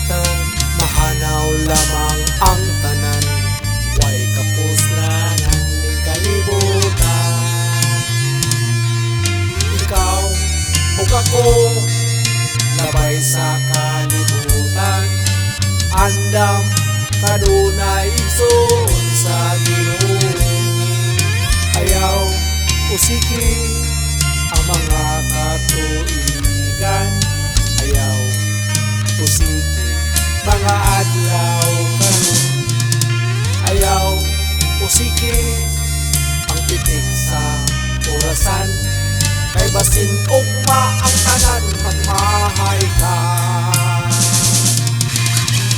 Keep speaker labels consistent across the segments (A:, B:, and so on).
A: Kalibutan, mahanaw lamang ang tanan. Way kapuslanan ning kalibutan. Ikaw ug ako, labay sa kalibutan. Andam kanunay igsoon sa Ginoo. Ayaw usiki ang mga katuigan. Ayaw usiki mga adlaw karon. Ayaw usiki ang pitik sa orasan. Kay basin ugma ang tanan, magmahay ka.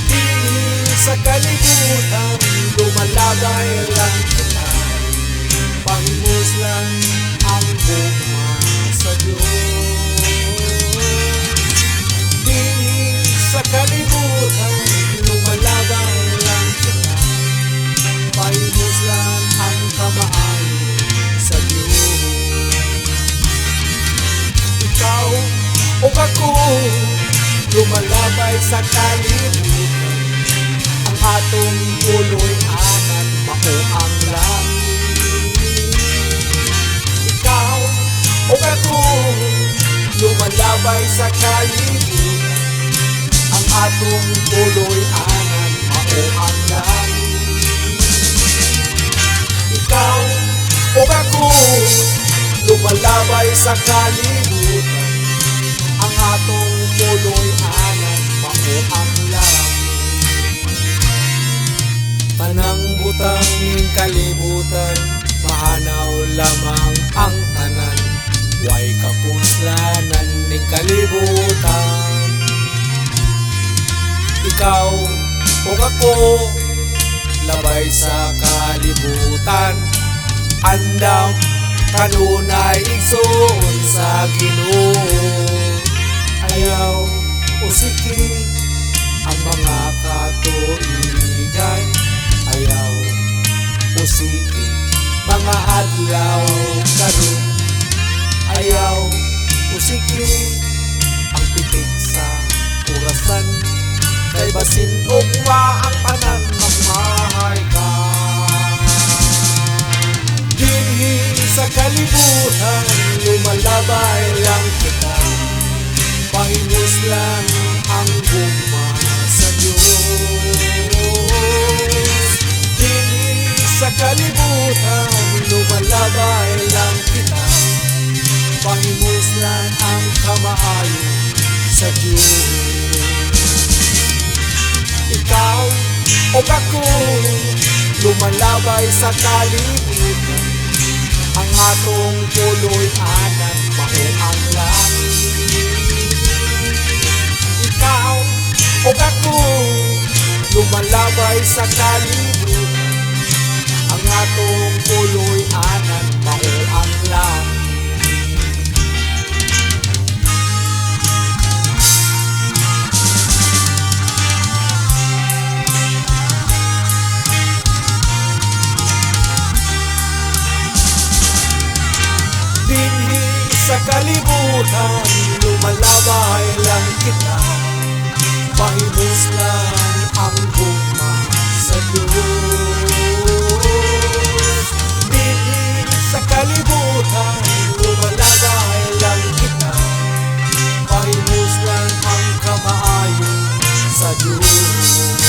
A: Dinhi sa kalibutan, lumalabay lang kita. Pahimuslan ang gugma sa Diyos. Dinhi sa kalibutan, lumalabay lang kita. Pahimuslan ang kamaayo sa Diyos. Ikaw ug ako, lumalabay sa kalibutan. Ang atong puloy-anan mao ang langit. Ikaw ug ako, lumalabay sa kalibutan. Ang atong puloy-anan mao ang langit. Ikaw ug ako, lumalabay sa kalibutan. Ang atong puloy-anan mao ang langit. Tanang butang ning kalibutan, mahanaw lamang ang tanan. Way kapuslanan ning kalibutan. Ikaw ug ako, labay sa kalibutan. Andam kanunay igsoon sa Ginoo. Ayaw usiki ang mga katuigan. Ayaw usiki mga adlaw karon. Ayaw usiki ang pitik sa orasan. Kay basin ugma ang tanan, magmahay ka. Dinhi sa kalibutan, lumalabay lang kita. Pahimuslan ang gugma sa Diyos. Dinhi sa kalibutan, lumalabay lang kita. Pahimuslan ang kamaayo sa Diyos. Ikaw ug ako, lumalabay sa kalibutan. Ang atong puloy-anan mao ang langit. Ikaw ug ako, lumalabay sa kalibutan. Ang atong puloy-anan mao ang langit. Dinhi sa kalibutan, lumalabay lang kita. Pahimuslan ang gugma sa Diyos. Dinhi sa kalibutan, lumalabay lang kita. Pahimuslan ang kamaayo sa Diyos.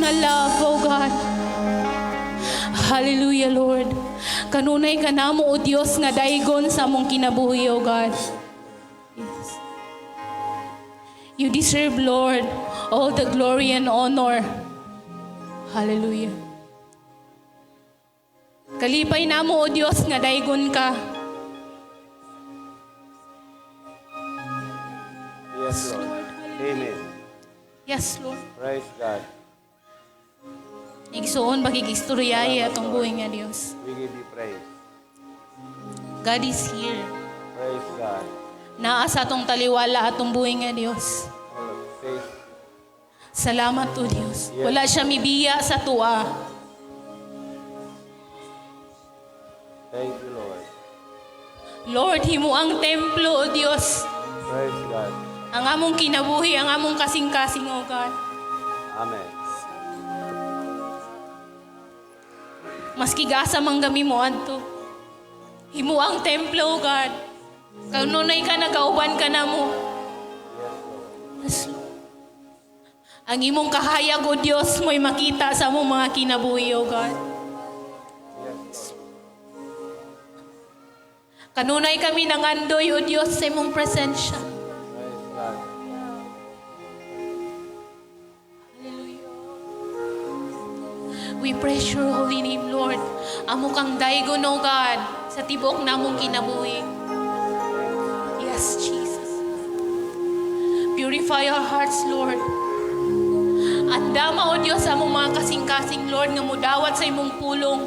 B: nga love, O God. Hallelujah, Lord. Kanunay ka namo, O Dios, nga daigon sa among kinabuhi, O God. Yes. You deserve, Lord, all the glory and honor. Hallelujah. Kalipay namo, O Dios, nga daigon ka.
C: Yes, Lord. Amen.
B: Yes, Lord.
C: Praise God.
B: Igsuon, pakigistoryahe atong buhi nga Dios.
C: We give you praise.
B: God is here.
C: Praise God.
B: Naa sa atong taliwala atong buhi nga Dios.
C: All of faith.
B: Salamat, O Dios.
C: Yes.
B: Wala siya mibiya sa tua.
C: Thank you, Lord.
B: Lord, himo ang templo, O Dios.
C: Praise God.
B: Ang among kinabuhi, ang among kasing-kasing, O God.
C: Amen.
B: Maski gasa man gami mo adto. Himo ang templo, O God. Kanunay ka, nagauban ka na mo.
C: Yes, Lord.
B: Yes, Lord. Ang imong kahayag, O Dios, mo'y makita sa among mga kinabuhi, O God.
C: Yes, Lord.
B: Kanunay kami nangandoy, O Dios, sa imong presensya.
C: Praise God.
B: Hallelujah. We praise your holy name, Lord. Amo kang daigon, O God, sa tibok namong kinabuhi. Yes, Jesus. Purify our hearts, Lord. Andama, O Dios, among mga kasing-kasing, Lord, nga mudawat sa imong pulong.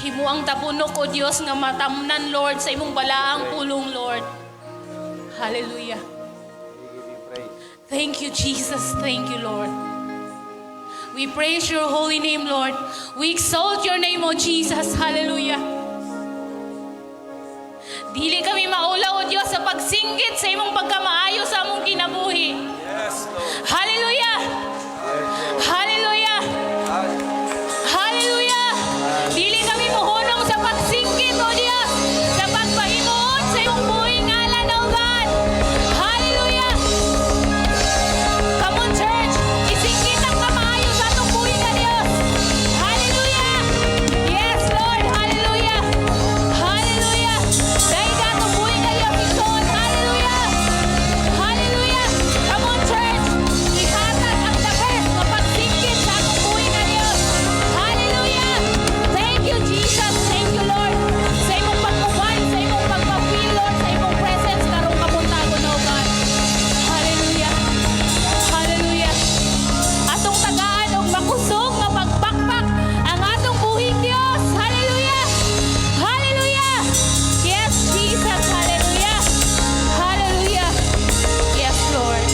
B: Himo ang tapunok, O Dios, nga matamnan, Lord, sa imong balaang pulong, Lord. Hallelujah.
C: We give you praise.
B: Thank you, Jesus. Thank you, Lord. We praise your holy name, Lord. We exalt your name, O Jesus. Hallelujah. Dili kami maulaw, O Dios, sa pagsinggit sa imong pagkamaayo sa among kinabuhi.
A: Yes, Lord.
B: Hallelujah!
C: Yes, Lord.
B: Hallelujah! Hallelujah! Dili kami muhunong sa pagsinggit, O Dios, sa pagpahimuot sa imong buhing ngalan, O God. Hallelujah! Come on, church! Isingkit ang kamaayo sa atong buhi nga Dios. Hallelujah! Yes, Lord! Hallelujah! Hallelujah! Dahil ka atong buhi nga Dios, igsoon. Hallelujah! Hallelujah! Come on, church! Ihatag ang the best nga pagsingkit sa atong buhi nga Dios. Hallelujah! Thank you, Jesus. Thank you, Lord. Sa imong pag-uban, sa imong pagpa-feel, Lord, sa imong presence karong kabuntagon, O God. Hallelujah. Hallelujah. Atong tagaan og makusog nga pagpakpak ang atong buhing Dios. Hallelujah. Hallelujah. Yes, Jesus. Hallelujah. Hallelujah. Yes, Lord.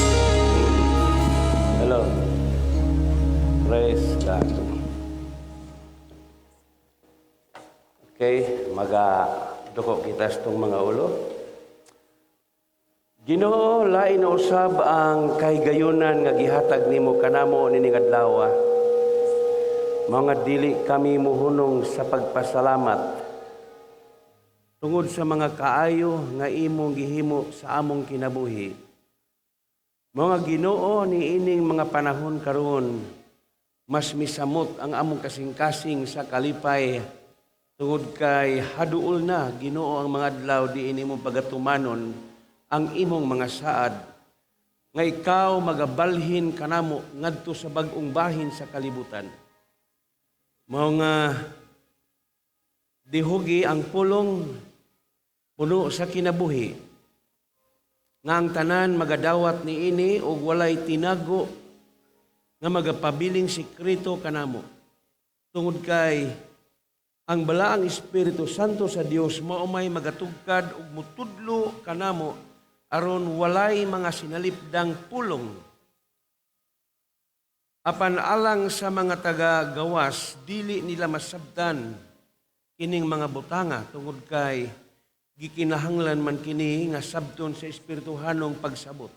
C: Hello. Praise God. Okay, maga duko kita sa itong mga ulo. Ginoo, lain na usab ang kahigayunan nga gihatag nimo kanamo nining adlaw. Mga dili kami muhunong sa pagpasalamat tungod sa mga kaayo nga imong gihimo sa among kinabuhi. Mga Ginoo, niining mga panahon karon, mas misamot ang among kasing-kasing sa kalipay tungod kay haduol na, Ginoo, ang mga adlaw diin imong pagatumanon ang imong mga saad nga ikaw magabalhin kanamo ngadto sa bag-ong bahin sa kalibutan. Mao nga dihugi ang pulong puno sa kinabuhi nga ang tanan magadawat niini og walay tinago nga magapabiling sekreto kanamo tungod kay ang balaang Espiritu Santo sa Dios mao may magatugkad ug mutudlo kanamo aron walay mga sinalipdang pulong. Apan alang sa mga taga-gawas, dili nila masabtan kining mga butanga tungod kay gikinahanglan man kini nga sabton sa espirituhanong pagsabot.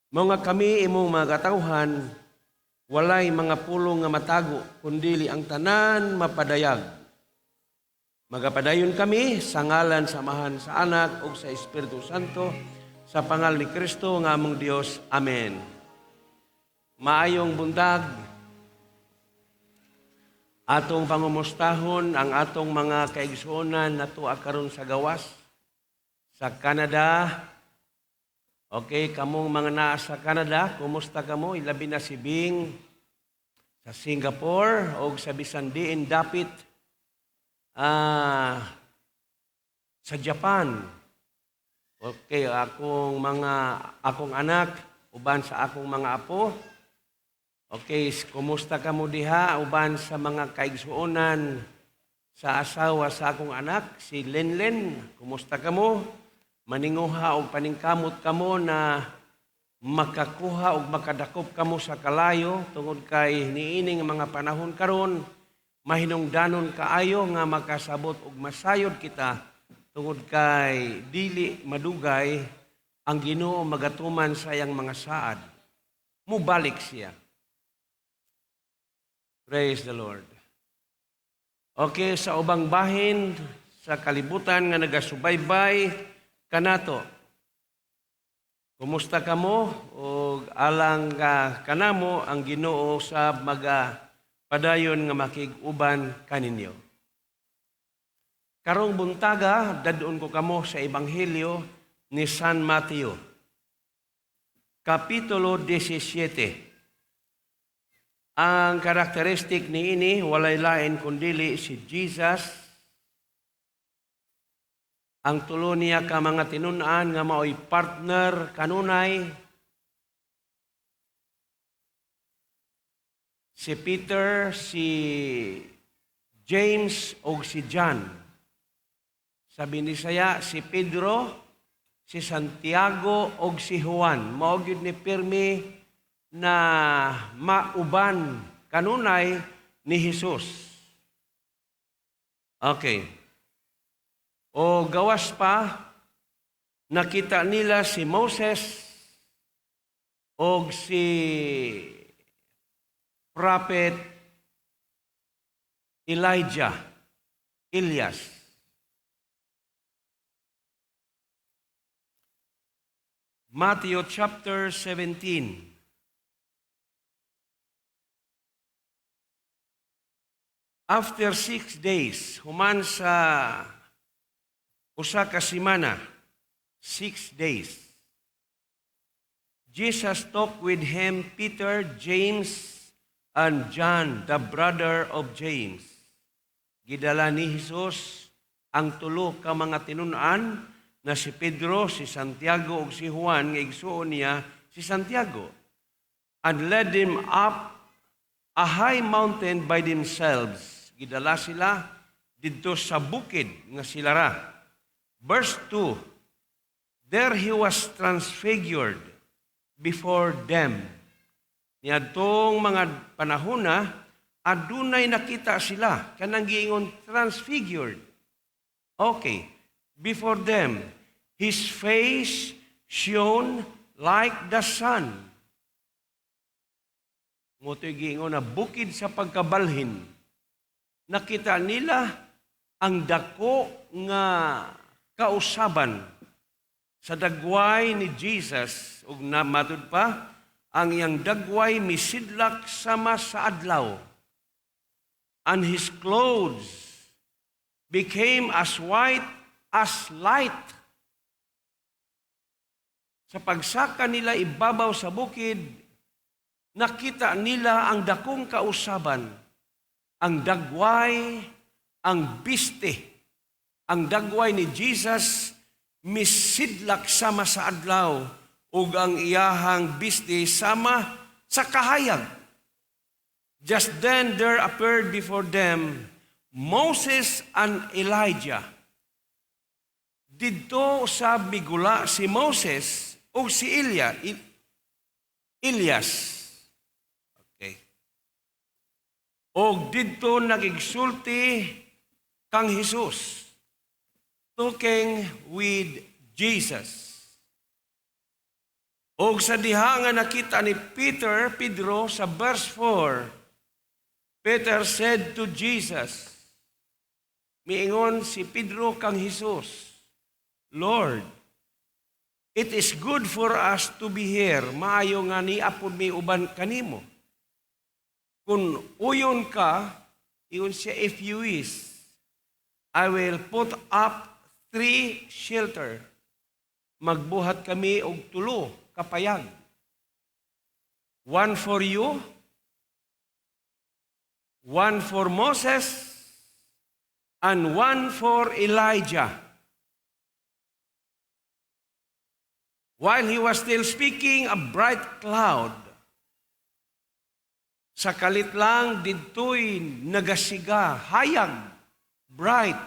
C: Mga kami imong mga katawhan, walay mga pulong nga matago, kundili ang tanan mapadayag. Magapadayon kami sa ngalan sa Amahan, sa Anak ug sa Espiritu Santo, sa pangalan ni Kristo nga among Dios. Amen. Maayong buntag. Atong pangumustahon ang atong mga kaigsuonan natua karon sa gawas sa Canada. Okay, kamong mga naa sa Canada, kumusta kamo? Ilabi na si Bing sa Singapore o sa bisan diin dapit sa Japan. Okay, akong anak uban sa akong mga apo. Okay, kumusta kamo diha uban sa mga kaigsuonan sa asawa sa akong anak, si Lenlen? Kumusta kamo? Maninguha og paningkamot kamo na makakuha og makadakop kamo sa kalayo tungod kay niining mga panahon karon mahinungdanon kaayo nga makasabot og masayod kita tungod kay dili madugay ang Ginoo magatuman sa iyang mga saad. Mubalik siya. Praise the Lord. Okay, sa ubang bahin sa kalibutan nga nagasubaybay kanato. Kumusta kamo? Og alang ka kanamo ang Ginoo sa maga padayon nga makig-uban kaninyo. Karong buntaga, dad-on ko kamo sa Ebanghelyo ni San Mateo. Kapitulo 17. Ang karakteristik niini walay lain kundili si Jesus, ang tulo niya ka mga tinun-an nga maoy partner kanunay, si Peter, si James o si John. Sa Binisaya, si Pedro, si Santiago o si Juan. Mao gyud ni pirmi na mauban kanunay ni Jesus. Okay. O gawas pa, nakita nila si Moses o si Prophet Elijah, Elias. Matthew chapter 17. After 6 days, human sa usa ka semana, 6 days, Jesus talked with him Peter, James, and John, the brother of James. Gidala ni Jesus ang tulo ka mga tinun-an na si Pedro, si Santiago ug si Juan nga igsuon niya si Santiago, and led them up a high mountain by themselves. Gidala sila didto sa bukid nga sila ra. Verse 2. There he was transfigured before them. Niadtong mga panahona, adunay nakita sila kanang giingon transfigured. Okay. Before them, his face shone like the sun. Mao to'y giingon na bukid sa pagkabalhin. Nakita nila ang dako nga kausaban sa dagway ni Jesus ug na matud pa ang iyang dagway misidlak sama sa adlaw, and his clothes became as white as light. Sa pagsaka nila ibabaw sa bukid, nakita nila ang dakong kausaban, ang dagway, ang biste, ang dagway ni Jesus misidlak sama sa adlaw ug ang iyahang biste sama sa kahayag. Just then there appeared before them Moses and Elijah. Didto sa migula si Moses o si Elias. Okay. Og didto nakigsulti kang Jesus. Talking with Jesus. Og sa diha nga nakita ni Peter, Pedro, sa verse 4, Peter said to Jesus, miingon si Pedro kang Jesus, "Lord, "It is good for us to be here. Maayo nga niapod mi uban kanimo. Kung uyon ka," ingon siya, "if you wish, I will put up three shelter." Magbuhat kami og tulo ka payag. "One for you, one for Moses, and one for Elijah." While he was still speaking, a bright cloud. Sa kalit lang didto'y nagasiga, hayag, bright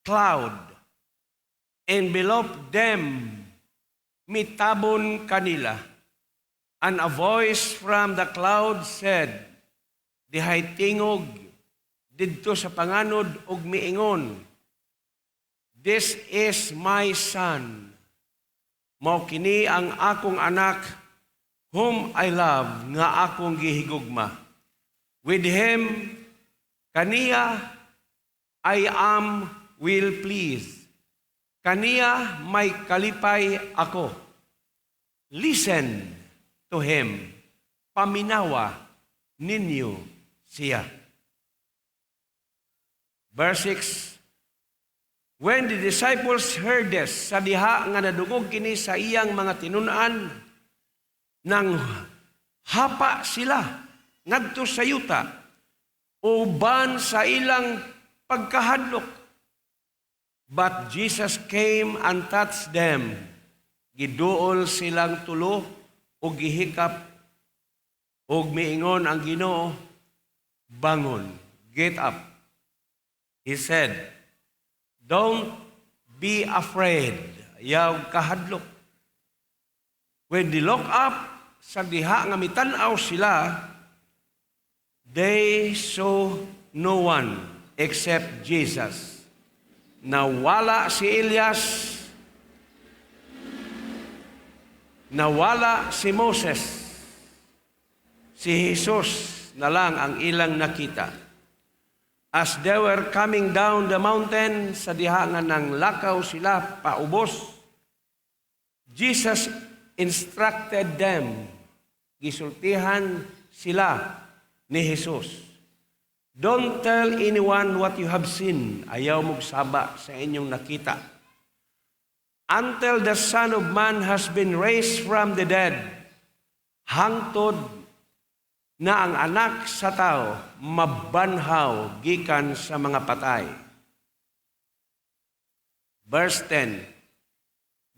C: cloud, enveloped them, mitabon kanila. And a voice from the cloud said, dihay tingog didto sa panganod og miingon, "This is my son. Mao kini ang akong anak whom I love, nga akong gihigugma. With him, kaniya, I am well pleased. Kaniya may kalipay ako. Listen to him. Paminawa ninyo siya." Verse 6. When the disciples heard this, sa diha nga nadungog kini sa iyang mga tinun-an, nang hapa sila ngadto sa yuta uban sa ilang pagkahadlok. But Jesus came and touched them. Giduol silang tulo ug gihikap ug miingon ang Ginoo, "Bangon, get up." He said, "Don't be afraid." Ayaw kahadlok. When they look up, sa diha nga mitan-aw sila, they saw no one except Jesus. Nawala si Elias, nawala si Moses, si Jesus na lang ang ilang nakita. As they were coming down the mountain, sa diha nga nang lakaw sila paubos, Jesus instructed them. Gisultihan sila ni Jesus. "Don't tell anyone what you have seen." Ayaw mogsaba sa inyong nakita. "Until the Son of Man has been raised from the dead." Hangtod na ang Anak sa Tao mabanhaw gikan sa mga patay. Verse 10.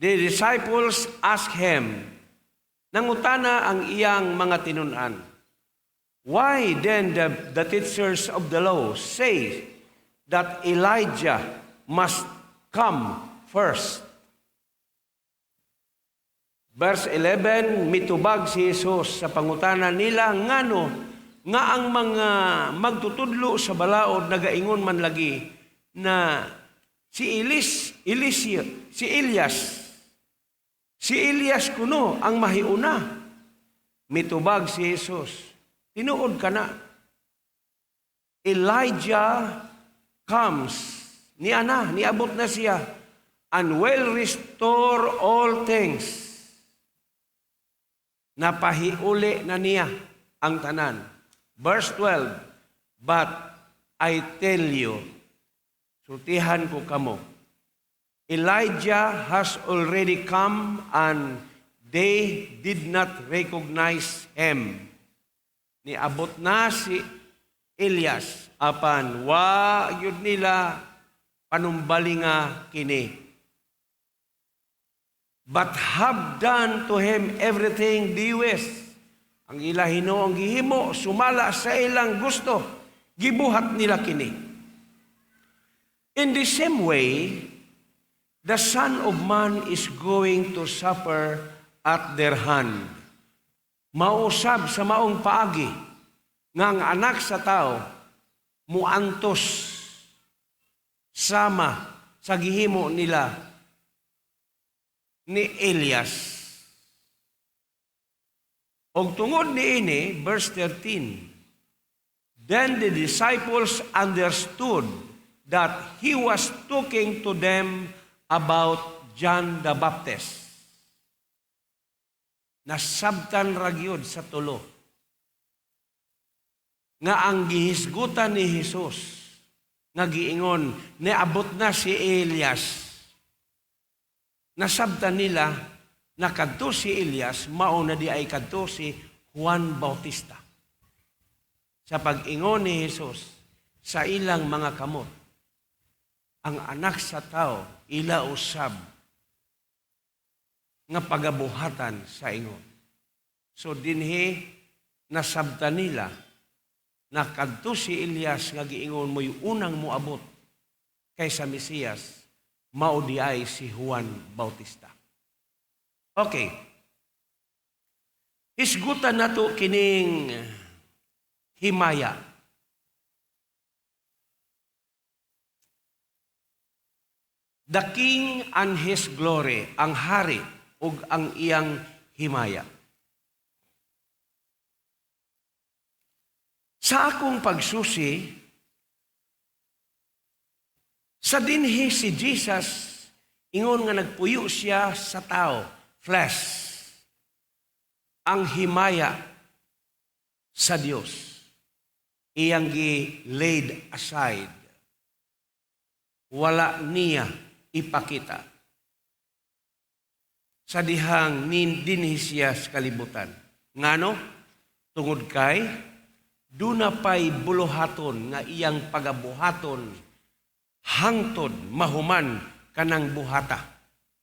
C: The disciples asked him, nangutana ang iyang mga tinun-an, "Why then the teachers of the law say that Elijah must come first?" Verse 11, mitubag si Jesus sa pangutana nila, ngano nga ang mga magtutudlo sa balaod nagaingon man lagi na si Elis, Eliseo, si Elias kuno ang mahiuna? Mitubag si Jesus, "Tinuod kana. Elijah comes, ni ana, niabot na siya, and will restore all things." Napahiuli na niya ang tanan. Verse 12, "But I tell you," sultihan ko kamo, "Elijah has already come and they did not recognize him." Niabot na si Elias, apan wa gyud nila panumbalinga kini. "But have done to him everything they wish." Ang ila hinuong gihimo sumala sa ilang gusto, gibuhat nila kini. "In the same way, the Son of Man is going to suffer at their hand." Mausab sa maong paagi nga ang Anak sa Tao muantos sama sa gihimo nila ni Elias. Og tungod niini, verse 13, then the disciples understood that he was talking to them about John the Baptist. Nasabtan ra gyud sa tulo nga ang gihisgutan ni Jesus nga giingon niabot na si Elias. Nasabtan nila na kadto si Elias mao na diay kadto si Juan Bautista. Sa pag-ingon ni Jesus sa ilang mga kamot, ang Anak sa Tao ila usab nga pagabuhatan sa ingon. So dinhi nasabtan nila na kadto si Elias nga giingon mo'y unang moabot kaysa Mesiyas, mao diay si Juan Bautista. Okay. Hisgutan nato kining himaya. The King and His Glory, ang hari ug ang iyang himaya. Sa akong pagsusi, sa dinhi si Jesus, ingon nga nagpuyo siya sa tao, flesh, ang himaya sa Dios, iyang gi-laid aside. Wala niya ipakita sa dihang dinhi siya sa kalibutan. Ngano? Tungod kay duna pa'y buluhaton nga iyang pagabuhaton hangtod mahuman kanang buhata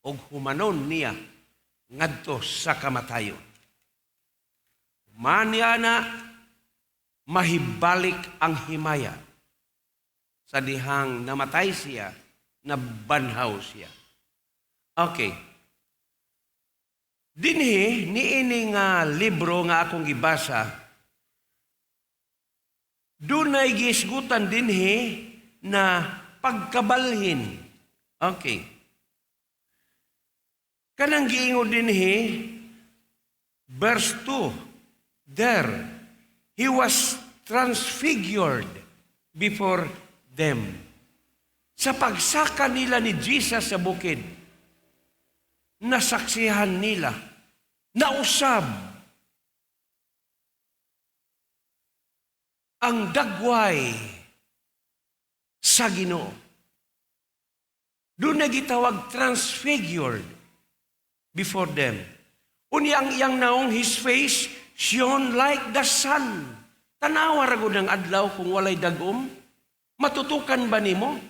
C: og humanon niya ngadto sa kamatayon. Human niya na mahibalik ang himaya sa dihang namatay siya, nabanhaw siya. Okay. Dinhi, niini nga libro nga akong gibasa, dunay gisgutan dinhi na pagkabalhin. Okay. Kanang giingon dinhi, verse 2, there, he was transfigured before them. Sa pagsaka nila ni Jesus sa bukid, nasaksihan nila, nausab ang dagway sa Ginoo. Doon na gitawag transfigured before them. Unya ang iyang naong, his face shone like the sun. Tanawa ra gud ang adlaw kung walay dagom. Matutukan ba nimo?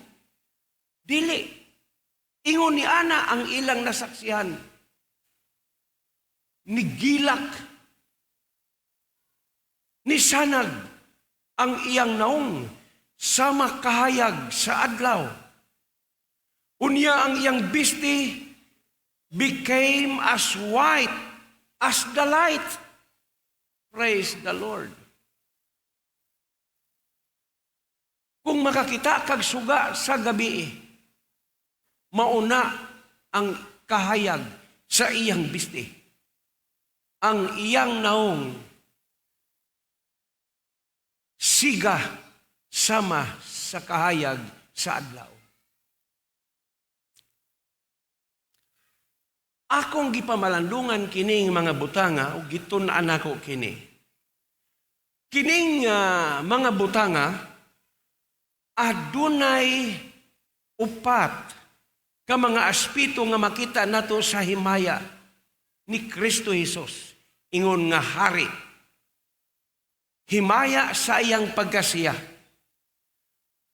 C: Dili. Ingon ni ana ang ilang nasaksihan. Nigilak, nisanag ang iyang naong sama kahayag sa adlaw. Unya ang iyang bisti became as white as the light. Praise the Lord. Kung makakita kag suga sa gabi, mauna ang kahayag sa iyang bisti. Ang iyang naong siga sama sa kahayag sa adlaw. Akong gipamalandungan kining mga butanga o gitun-an nako kini. Kining mga butanga adunay upat ka mga aspeto nga makita nato sa himaya ni Kristo Jesus ingon nga hari. Himaya sa iyang pagkasiya.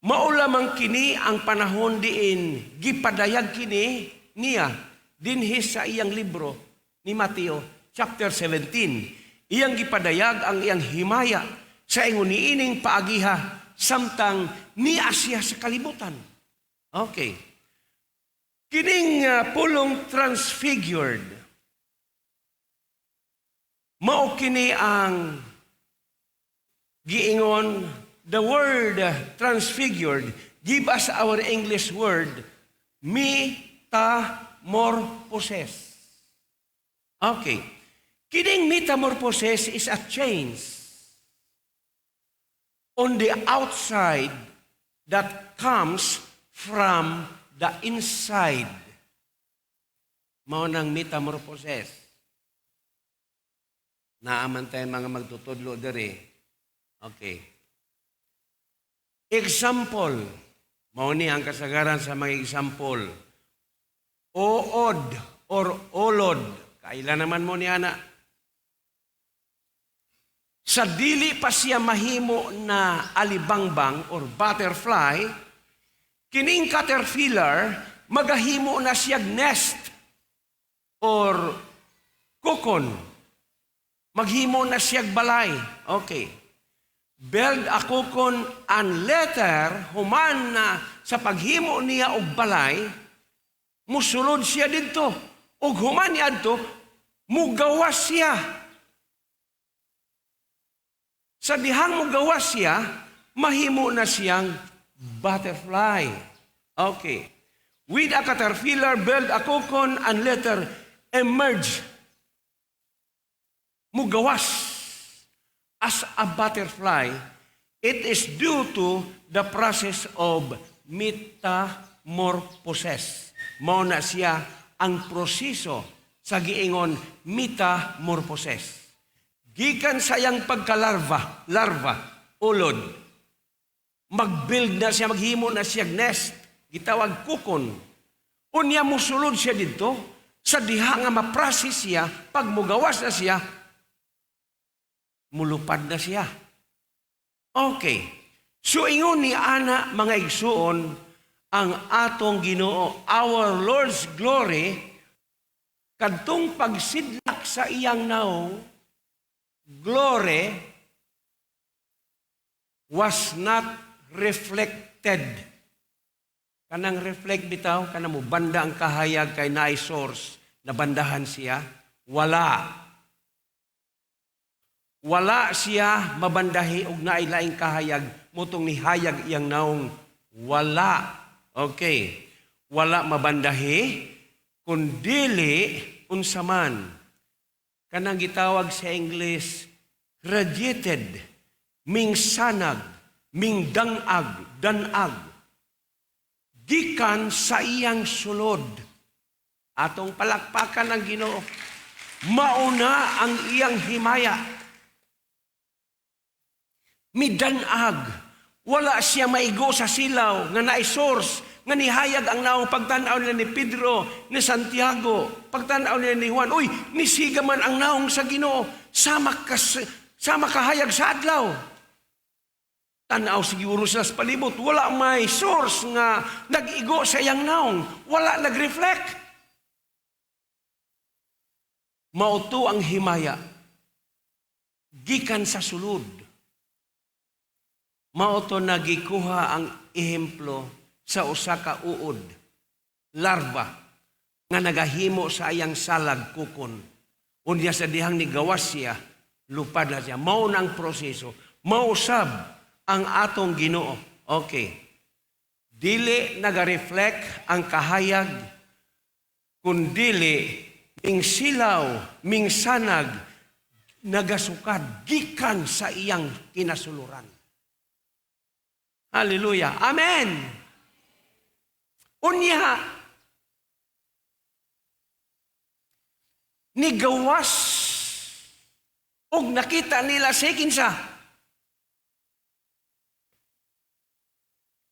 C: Mao lamang kini ang panahon diin gipadayag kini niya dinhi sa iyang libro ni Mateo chapter 17. Iyang gipadayag ang iyang himaya sa ingon niining paagiha samtang niya siya sa kalibutan. Okay. Kining pulong transfigured, mao kini ang giingon, the word transfigured give us our English word metamorphosis. Okay. Kining metamorphosis is a change on the outside that comes from the inside. Mao nang metamorphosis. Naa man tay mga magtutudlo diri. Okay. Example. Mao ni ang kasagaran sa mga example. Uod or ulod. Kaila naman mo ni ana. Sa dili pa siya mahimo na alibangbang or butterfly, kining caterpillar magahimo na siya nest or cocoon. Maghimo na siya balay. Okay. Build a cocoon and later, human na sa paghimo niya og balay, musulod siya didto. Ug human niya adto, mugawas siya. Sa dihang mugawas siya, mahimo na siyang butterfly. Okay. With a caterpillar, build a cocoon and later emerge. Mugawas as a butterfly. It is due to the process of metamorphosis. Mao na siya ang proseso sa giingon metamorphosis. Gikan sa iyang pagkalarva, larva, ulod, mag-build na siya, maghimo na siya nest, gitawag cocoon. Unya musulod siya didto, sa diha nga ma-process siya, pag mugawas na siya, mulupad na siya. Okay. So ingon ni ana, mga igsuon, ang atong Ginoo, our Lord's glory, kadtong pagsidlak sa iyang naong, glory was not reflected. Kanang reflect bitaw, kanang mo banda ang kahayag kay naay source na bandahan siya, wala. Wala siya mabandahi og naay laing kahayag motong nihayag iyang naong, wala. Okay. Wala mabandahi kun dili unsa man kanang gitawag sa English radiated, mingsanag, mingdangag, danag gikan sa iyang sulod. Atong palakpakan ang Ginoo. Mauna ang iyang himaya. Midanag. Wala siya maigo sa silaw nga naay source nga nihayag ang naong pagtan-aw nila ni Pedro, ni Santiago, pagtan-aw nila ni Juan. Uy, nisiga man ang naong sa Ginoo sama kas sama kahayag sa adlaw. Tanaw siguro sila sa palibot, wala may source nga nag-igo sa iyang naong, wala nag-reflect. Mao to ang himaya gikan sa sulod. Mao to nagikuha ang ehemplo sa usa ka uod, larva, nga nagahimo sa iyang salag, cocoon. Unya sa dihang nigawas siya, lupad na siya. Mao na ang proseso. Mao usab ang atong Ginoo. Okay. Dili naga-reflect ang kahayag, kundili ming silaw, ming sanag, nagasukad gikan sa iyang kinasuluran. Hallelujah. Amen. Unya, nigawas og nakita nila si kinsa?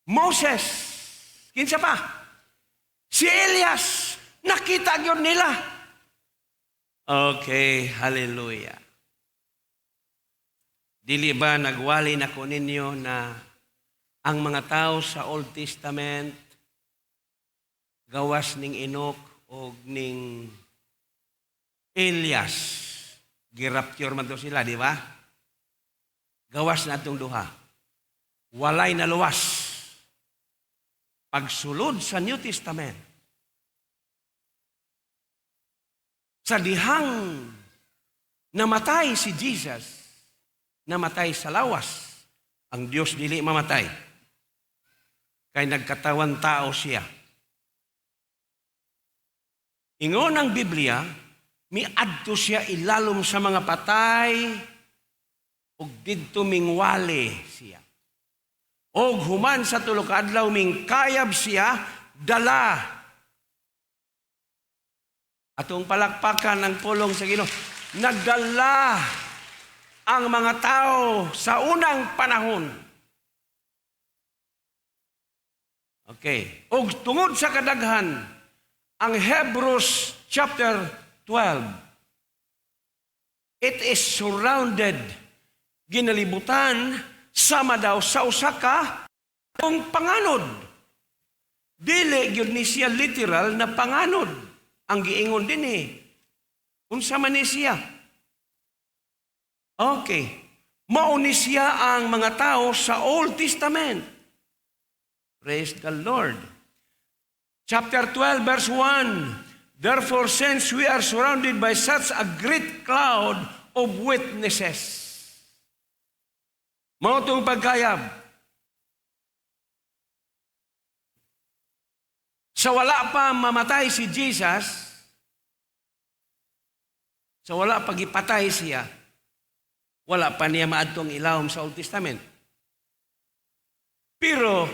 C: Moses. Kinsa pa? Si Elias. Nakita gyud nila. Okay, hallelujah. Dili ba nagwali na ko ninyo na ang mga tao sa Old Testament gawas ning Enoch o ning Elias, girapture man to sila, di ba? Gawas na atong duha. Walay naluwas. Pagsulod sa New Testament, sa dihang namatay si Jesus, namatay sa lawas, ang Diyos dili mamatay. Kay nagkatawan tao siya. Ingon ang Biblia, miadto siya ilalom sa mga patay, ug didto mingwali siya. Og human sa tulo ka adlaw mingkayab siya, dala. Atong palakpakan ang pulong sa Ginoo. Nagdala Ang mga tao sa unang panahon. Okay. Og tungod sa kadaghan, ang Hebrews chapter 12, it is surrounded, ginalibutan, sama daw sa usa ka kung panganod. Dili gyud ni siya literal na panganod. Ang giingon dinhi. Unsa man ni siya? Okay. Mao ni siya ang mga tao sa Old Testament. Praise the Lord. Chapter 12, verse 1. "Therefore, since we are surrounded by such a great cloud of witnesses." Mao tong pagkayab. Sa wala pa mamatay si Jesus, sa wala pa gipatay siya, wala pa niya maadtong ilawom sa Old Testament. Pero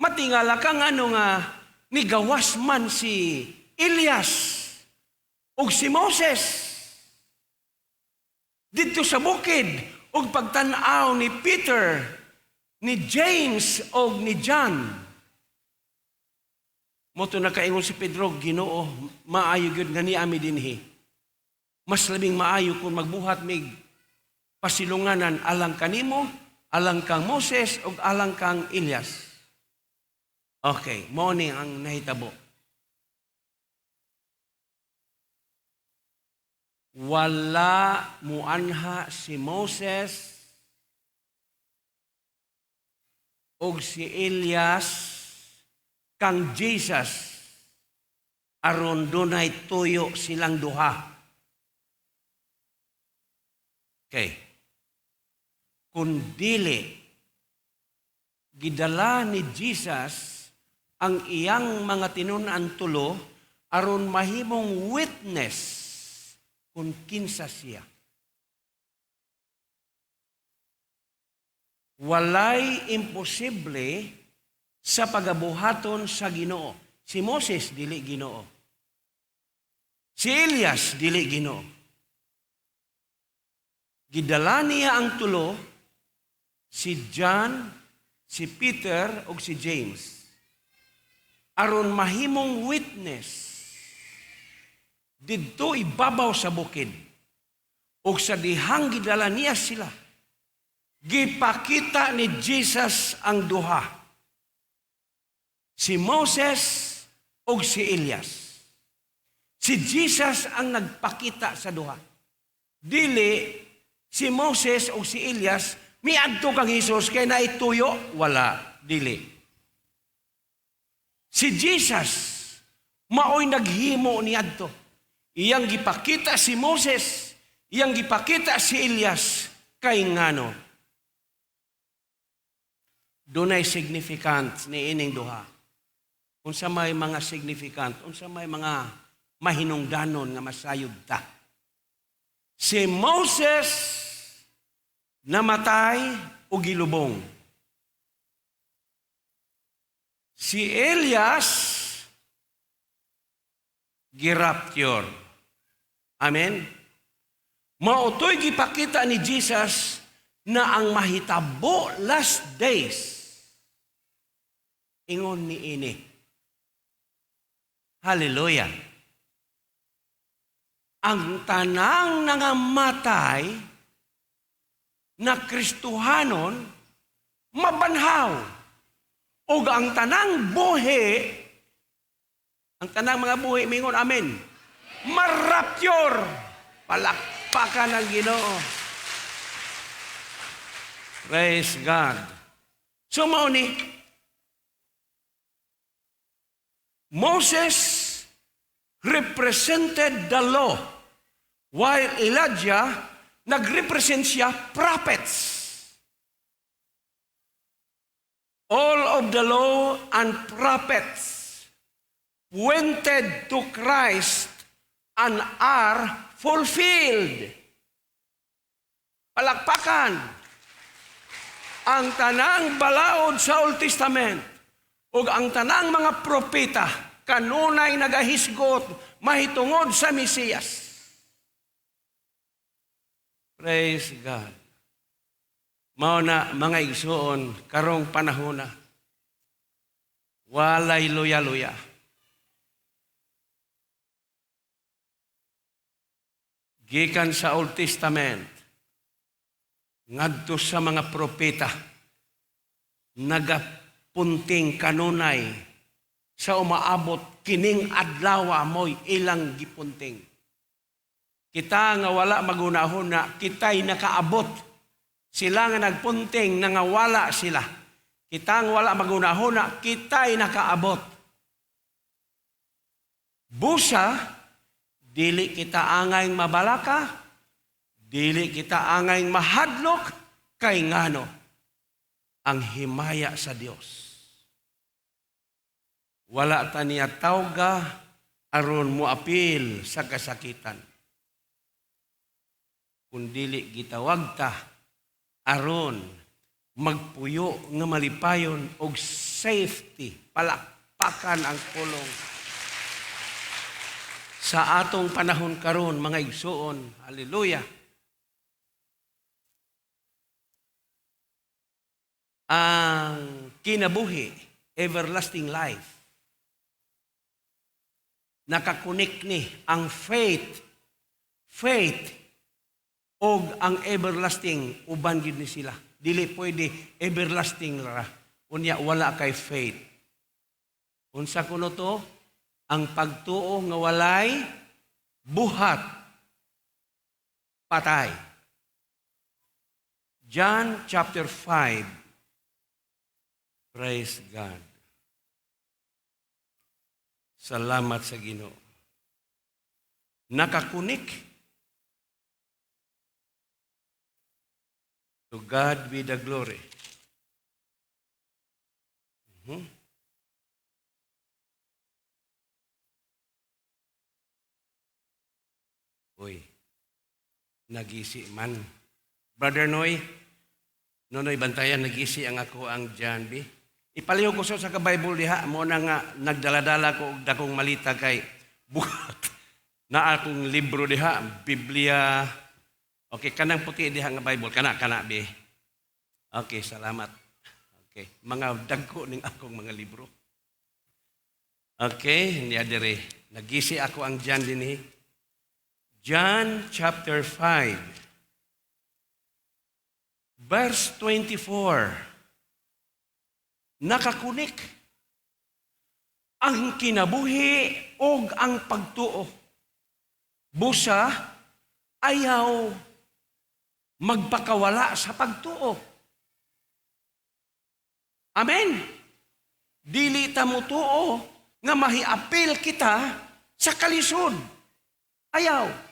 C: matingala kang ano nga nigawas man si Elias ug si Moses didto sa bukid, ug pagtan-aw ni Peter, ni James ug ni John. Mao to nakaingon si Pedro, "Ginoo, maayo gyud nga niami dinhi. Mas labing maayo kung magbuhat mig pasilunganan alang kanimo, alang kang Moses ug alang kang Elias." Okay, mao ni ang nahitabo. Wala muanha si Moses ug si Elias kang Jesus aron dunay tuyo silang duha. Okay. Kung dili gidala ni Jesus ang iyang mga tinun-an tulo aron mahimong witness kung kinsa siya. Walay imposible sa pagabuhaton sa Ginoo. Si Moses dili Ginoo. Si Elias dili Ginoo. Gidala niya ang tulo, si John, si Peter ug si James, aron mahimong witness didto ibabaw sa bukid. Ug sa dihang gidala niya sila, gipakita ni Jesus ang duha, si Moses ug si Elias. Si Jesus ang nagpakita sa duha. Dili si Moses ug si Elias miadto kang Hesus kay naituyo, wala, dili. Si Jesus maoy naghimo niadto. Iyang gipakita si Moses, iyang gipakita si Elias kay ngano. Dunay significant ni ining duha. Unsa may mga significant, unsa may mga mahinungdanon nga masayod ta. Si Moses namatay o gilubong. Si Elias girapture. Amen? Maotoy gipakita ni Jesus na ang mahitabo last days ingon ni ini. Hallelujah. Ang tanang nangamatay na Kristohanon mabanhaw. Ug ang tanang buhi, ang tanang mga buhi, mingon amen, marapture. Palakpakan ang Ginoo. Praise God. So mao ni Moses represented the law, while Elijah nagrepresent siya prophets. All of the law and prophets pointed to Christ and are fulfilled. Palakpakan ang tanang balaod sa Old Testament ug ang tanang mga propeta kanunay nagahisgot mahitungod sa Mesiyas. Praise God. Mao na, mga igsuon, karong panahon na, walay luya-luya. Gikan sa Old Testament, ngadto sa mga propeta, nagapunting kanunay sa umaabot kining adlaw mo'y ilang gipunting. Kita nga wala magunahon na kita'y nakaabot. Sila nga nagpunting nangawala sila. Kita nga wala magunahon na kita'y nakaabot. Busa, dili kita angay mabalaka, dili kita angay mahadlok, kay ngano ang himaya sa Dios. Wala ta niya tawga aron moapil sa kasakitan. Kun dili gitawag ta aron magpuyo nga malipayon og safety, palakpakan ang pulong. Sa atong panahon karon, mga igsuon, hallelujah. Ang kinabuhi, everlasting life, nakakunik ni ang faith, faith og ang everlasting, uban gid ni sila. Dili pwede everlasting ra. Unya wala kay faith. Unsa kuno to? Ang pagtuo nga walay buhat, patay. John chapter 5. Praise God. Salamat sa Ginoo. Nakakunik. To God be the glory. Uy, nagisi man. Brother Noy, Nonoy Bantayan, nagisi ang ako ang John B. Ipaliw ko sa ka-Bible diha, mo na nga nagdaladala ko og dakong malita kay buhat na akong libro diha, Biblia. Okay, kanang puti diha nga Bible, kana, kana, be. Okay, salamat. Okay, mga dagko ning akong mga libro. Okay, niya dire. Nagisi ako ang John dinhi. John chapter 5, verse 24. Nakakunik ang kinabuhi og ang pagtuo. Busa ayaw magpakawala sa pagtuo. Amen. Dili ta motuo nga mahiapil kita sa kalisod. Ayaw.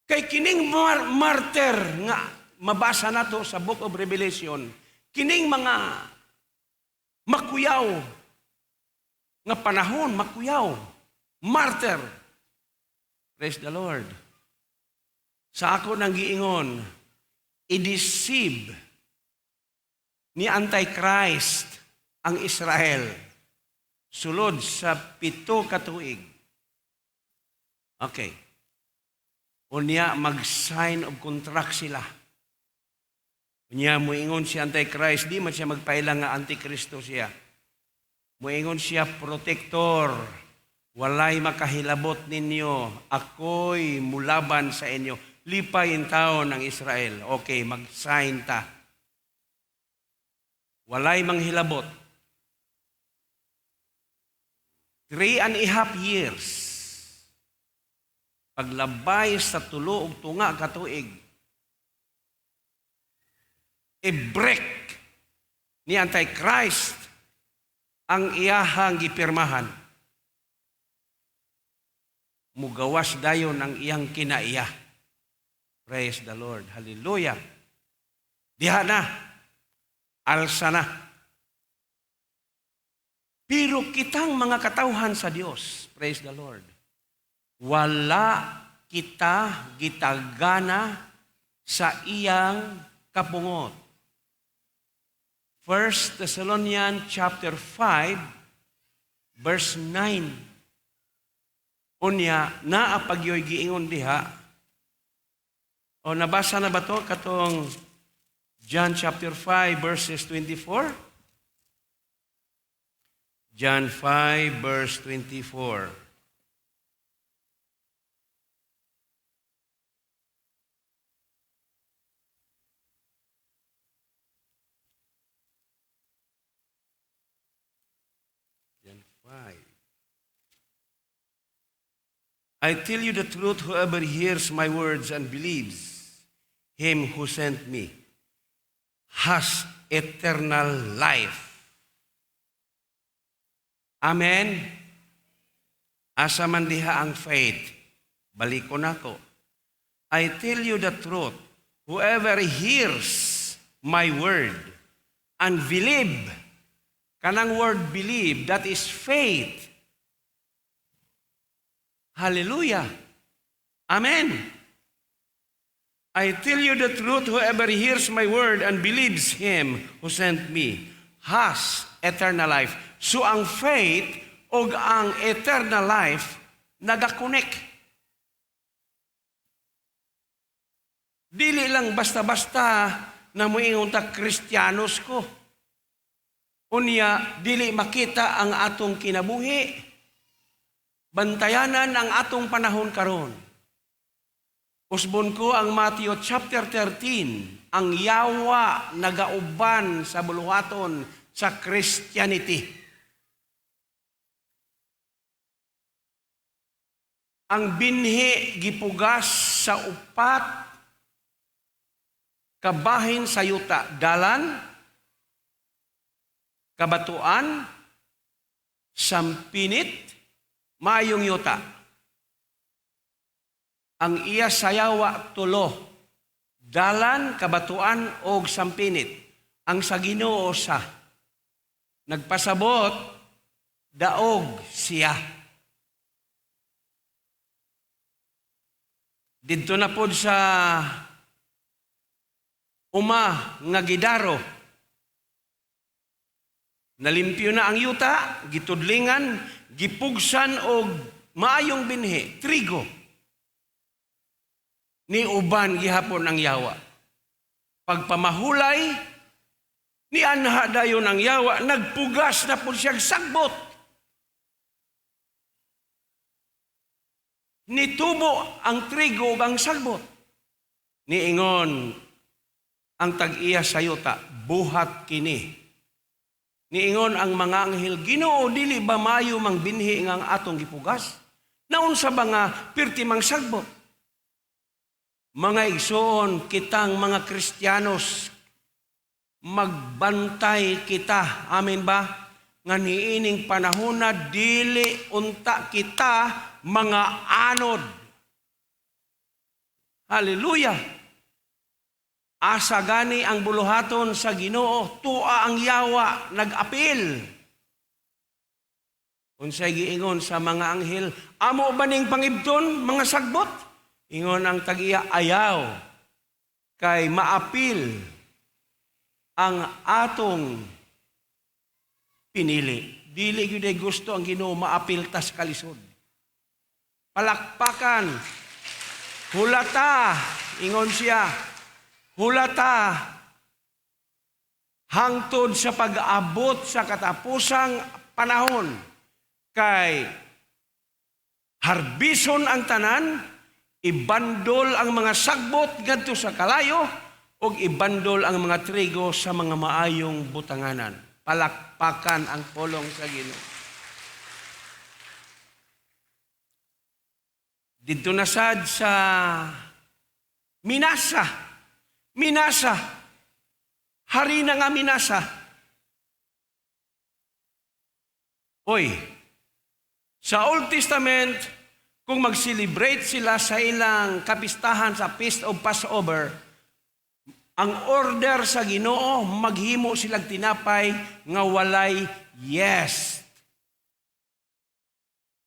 C: Kay kining martyr nga mabasa nato sa Book of Revelation, kining mga makuyaw nga panahon, makuyaw, martyr. Praise the Lord. Sa ako nang giingon, i-deceive ni Antichrist ang Israel sulod sa 7 ka tuig. Okay. Unya mag-sign of contract sila. Unya moingon si Antichrist, di man siya magpaila nga Antikristo siya. Moingon siya protector. Walay makahilabot ninyo. Ako'y mulaban sa inyo. Lipay in taon ng Israel. Okay, mag-sign ta. Walay manghilabot. 3.5 years. Paglabay sa tulo og tunga ka tuig, i-break ni Antichrist ang iyahang gipirmahan. Mugawas dayon ang iyang kinaiya. Praise the Lord. Hallelujah. Diha na. Alsa na. Pero kitang mga katawhan sa Dios, praise the Lord, wala kita gitagana sa iyang kapungot. 1 Thessalonians chapter 5, verse 9. Unya, naa pagyoy giingon diha, O nabasa na ba to katong John chapter 5 verses 24? John 5 verse 24. John 5. I tell you the truth, whoever hears my words and believes him who sent me has eternal life. Amen. Asa man diha ang faith? Balikon nako. I tell you the truth, whoever hears my word and believe, kanang word believe, that is faith. Hallelujah. Amen. I tell you the truth, whoever hears my word and believes him who sent me has eternal life. So ang faith o ang eternal life nagakonek. Dili lang basta-basta na moingon ta, "Kristiyanos ko." Unya, dili makita ang atong kinabuhi. Bantayanan ang atong panahon karon. Usbon ko ang Matthew chapter 13, ang yawa nagauban sa buluhaton sa Christianity. Ang binhi gipugas sa upat kabahin sa yuta, dalan, kabatuan, sampinit, maayong yuta. Ang iya sayawa tulo, dalan, kabatuan og sampinit. Ang sa Ginoo sa nagpasabot, daog siya. Didto na pod sa uma nga gidaro. Nalimpyo na ang yuta, gitudlingan, gipugsan og maayong binhi, trigo. Ni uban gihapon ang yawa. Pagpamahulay, ni anha dayon ang yawa, nagpugas na pud siyang sagbot. Nitubo ang trigo ug ang sagbot. Niingon ang tag-iya sa yuta, "Buhat kini." Niingon ang mga anghel, "Ginoo, dili ba mayo mang binhi nga ang atong gipugas? Naunsa ba nga pirti mang sagbot?" Mga igsoon, kitang mga Kristiyanos, magbantay kita. Amen ba? Nga niining panahon na dili unta kita mga anod. Hallelujah! Asa gani ang buluhaton sa Ginoo, tua ang yawa nag-apil. Unsay giingon sa mga anghel, "Amo ba ning pangibton mga sagbot?" Ingon ang tag-iya, "Ayaw, kay maapil ang atong pinili." Dili gyud ay gusto ang Ginoo maapil tas kalisod. Palakpakan. "Hulata," ingon siya. "Hulata hangtod sa pag-abot sa katapusang panahon kay harbison ang tanan, ibandol ang mga sagbot ngadto sa kalayo ug ibandol ang mga trigo sa mga maayong butanganan." Palakpakan ang pulong sa Ginoo. Didto na sad sa Minasa. Minasa. Hari na nga Minasa. Oy, sa Old Testament, kung mag-celebrate sila sa ilang kapistahan sa Feast of Passover, ang order sa Ginoo, maghimo silang tinapay nga walay yeast.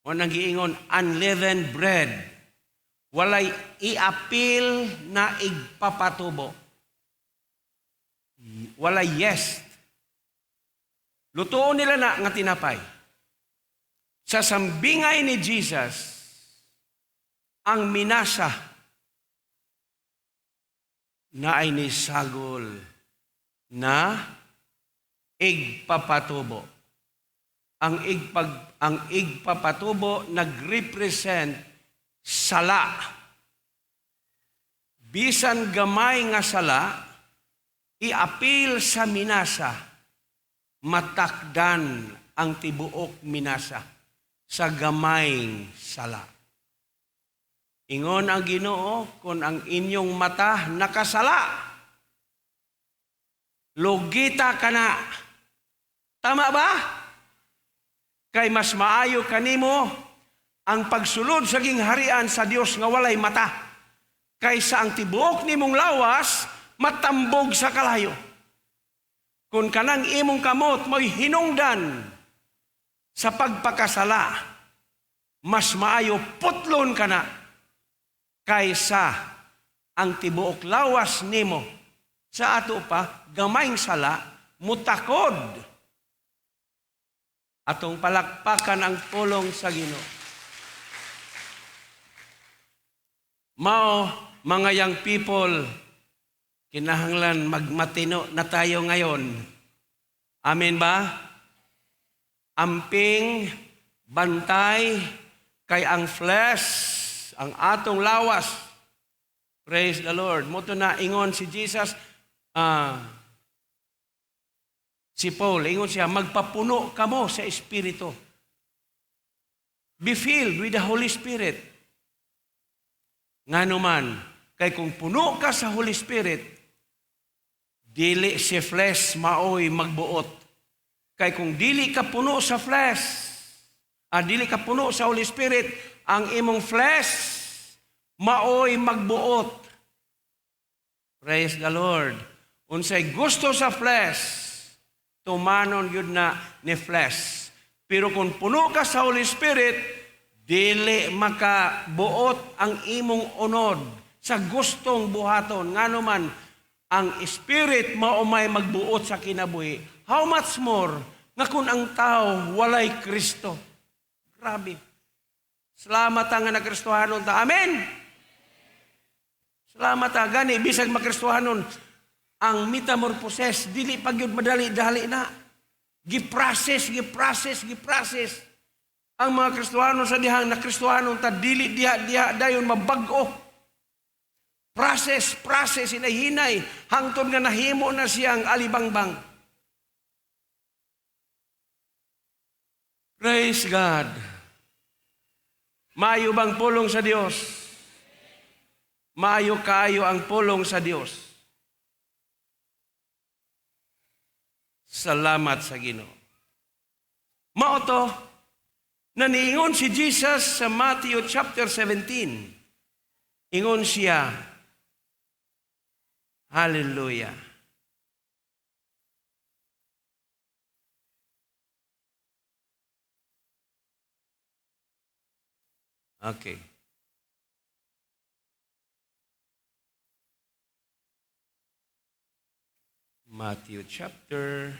C: O nang giingon, unleavened bread. Walay iapil na igpapatubo. Walay yeast. Lutuon nila na nga tinapay. Sa sambingay ni Jesus, ang Minasa, Naay ni sagol na igpapatubo. Ang igpapatubo nagrepresent sala. Bisan gamay nga sala, iapil sa minasa, matakdan ang tibuok minasa sa gamayng sala. Ingon ang Ginoo, kung ang inyong mata nakasala, lugita ka na. Tama ba? Kay mas maayo kanimo ang pagsulod sa gingharian sa Dios nga walay mata kaysa ang tibuok nimong lawas matambog sa kalayo. Kung kanang imong kamot mo'y hinungdan sa pagpakasala, mas maayo putlon ka na kaysa ang tibuok lawas nimo sa ato pa gamayng sala mutakod. Atong palakpakan ang pulong sa Ginoo. Mao, mga young people, kinahanglan magmatino na tayo ngayon. Amen ba? Amping, bantay, kay ang flesh, ang atong lawas. Praise the Lord. Mao to na ingon si Jesus, si Paul, ingon siya, "Magpapuno kamo sa Espiritu." Be filled with the Holy Spirit. Ngano man, kay kung puno ka sa Holy Spirit, dili si flesh maoy magbuot. Kay kung dili ka puno sa flesh, dili ka puno sa Holy Spirit, ang imong flesh maoy magbuot. Praise the Lord. Unsay gusto sa flesh, tumanon yun na ni flesh. Pero kung puno ka sa Holy Spirit, dili makabuot ang imong unod sa gustong buhaton. Ngano man, ang Spirit mao may magbuot sa kinabuhi. How much more nga kung ang tao walay Kristo? Grabe. Salamat nga na Kristohanon ta. Amen. Salamat ta gani bisag makristohanon ang metamorphosis dili pa gyud madali dali na. Gi-process, gi-process, gi-process. Ang mga Kristohanon sa dihang na Kristohanon ta dili diha diha dayon mabag-o. Process, process, hinay-hinay hangtod nga nahimo na siyang alibangbang. Praise God. Maayo bang pulong sa Dios? Maayo kaayo ang pulong sa Dios. Salamat sa Ginoo. Mao to, naniingon si Jesus sa Matthew chapter 17. Ingon siya, Hallelujah. Okay. Matthew chapter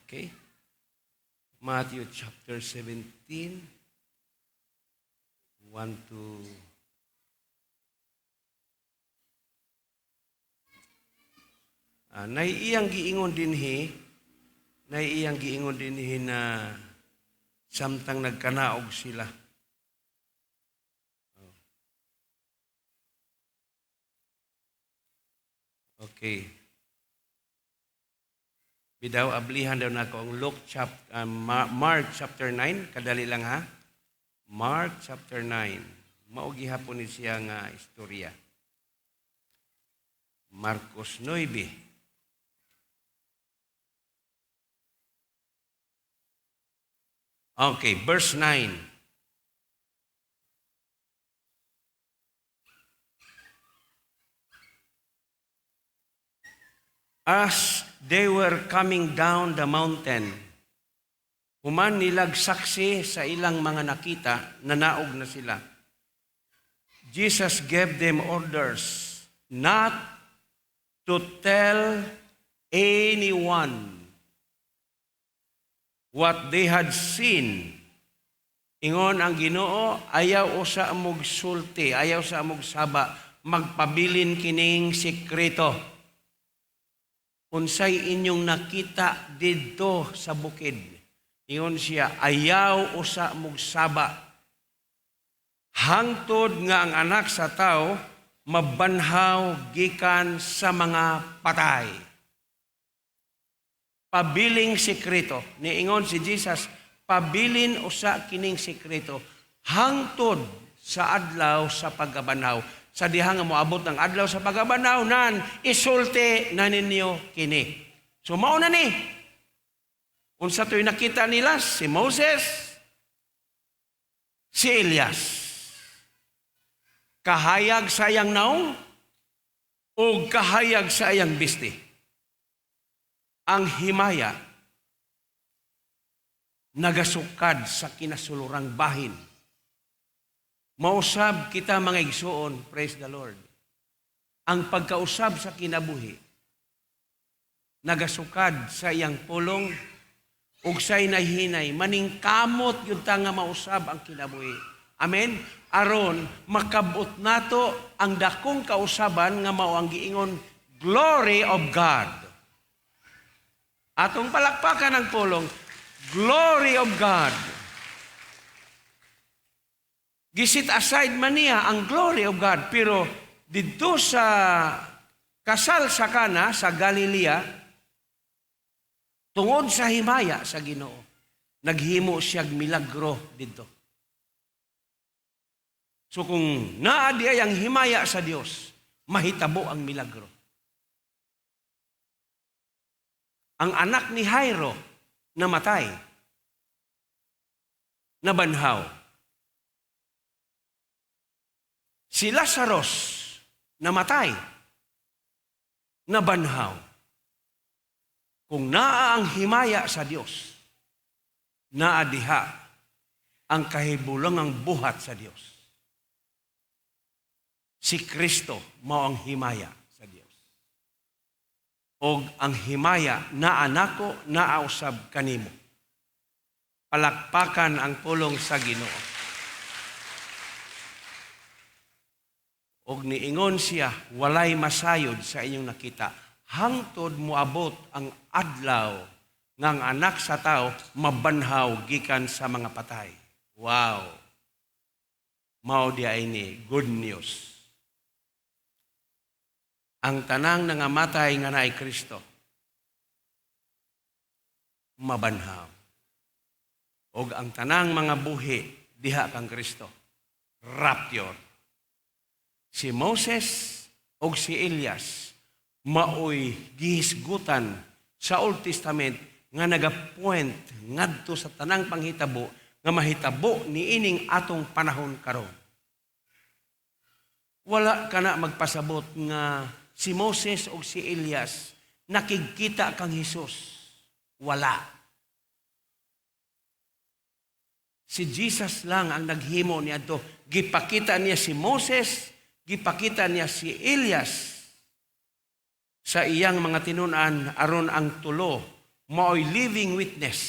C: Okay. Matthew chapter 17, 1 to naiiyang giingon dinhi na samtang nagkanaog sila. Oh. Okay. Bidaw, ablihan daw nako ang Luke chapter, Mark chapter 9, kadali lang ha. Mark chapter 9. Mao gihapon ni siya nga istorya. Marcos 9. Okay, verse 9. As they were coming down the mountain, human nilag saksi sa ilang mga nakita, nanaog na sila. Jesus gave them orders not to tell anyone. What they had seen. Ingon ang Ginoo, ayaw usa mog sulti, ayaw sa mog saba, magpabilin kining sikreto. Unsay inyong nakita didto sa bukid. Ingon siya, ayaw usa mog saba. Hangtod nga ang Anak sa Tao mabanhaw gikan sa mga patay. Pabiling sikreto. Niingon si Jesus, pabilin usa kining sikreto hangtod sa adlaw sa pagkabanhaw. Sa diha nga moabot ang adlaw sa pagkabanhaw nan isulti na ninyo kini. So mao na ni. Unsa to'y nakita nila? Si Moses, si Elias. Kahayag sa iyang naong o kahayag sa iyang bisti. Ang himaya nagasukad sa kinasulurang bahin. Mausab kita, mga igsuon, praise the Lord. Ang pagkausab sa kinabuhi nagasukad sa iyang pulong ug sa hinay, maningkamot gyud ta nga mausab ang kinabuhi. Amen. Aron makabot nato ang dakong kausaban nga mao ang giingon glory of God. Atong palakpakan ang pulong, glory of God. Gi-set aside man niya ang glory of God, pero didto sa kasal sa Kana sa Galilea, tungod sa himaya sa Ginoo, naghimo siyag milagro didto. So kung naa di ay ang himaya sa Dios, mahitabo ang milagro. Ang anak ni Jairo namatay, nabanhaw. Si Lazarus namatay, nabanhaw. Kung naa ang himaya sa Dios, naa diha ang kahibulangang buhat sa Dios. Si Kristo mao ang himaya sa Dios. Og ang himaya naa nako, naa usab kanimo. Palakpakan ang pulong sa Ginoo. Og niingon siya, walay masayod sa inyong nakita hangtod moabot ang adlaw nga ang Anak sa Tao mabanhaw gikan sa mga patay. Wow! Mao di ay ni good news. Ang tanang nangamatay nga naay Kristo mabanhaw. Og ang tanang mga buhi diha kang Kristo, rapture. Si Moses og si Elias maoy gihisgutan sa Old Testament nga nagapoint ngadto sa tanang panghitabo nga mahitabo niining atong panahon karon. Wala ka na magpasabot nga si Moses og si Elias nakigkita kang Hesus. Wala. Si Jesus lang ang naghimo niadto. Gipakita niya si Moses, gipakita niya si Elias sa iyang mga tinun-an aron ang tulo maoy living witness.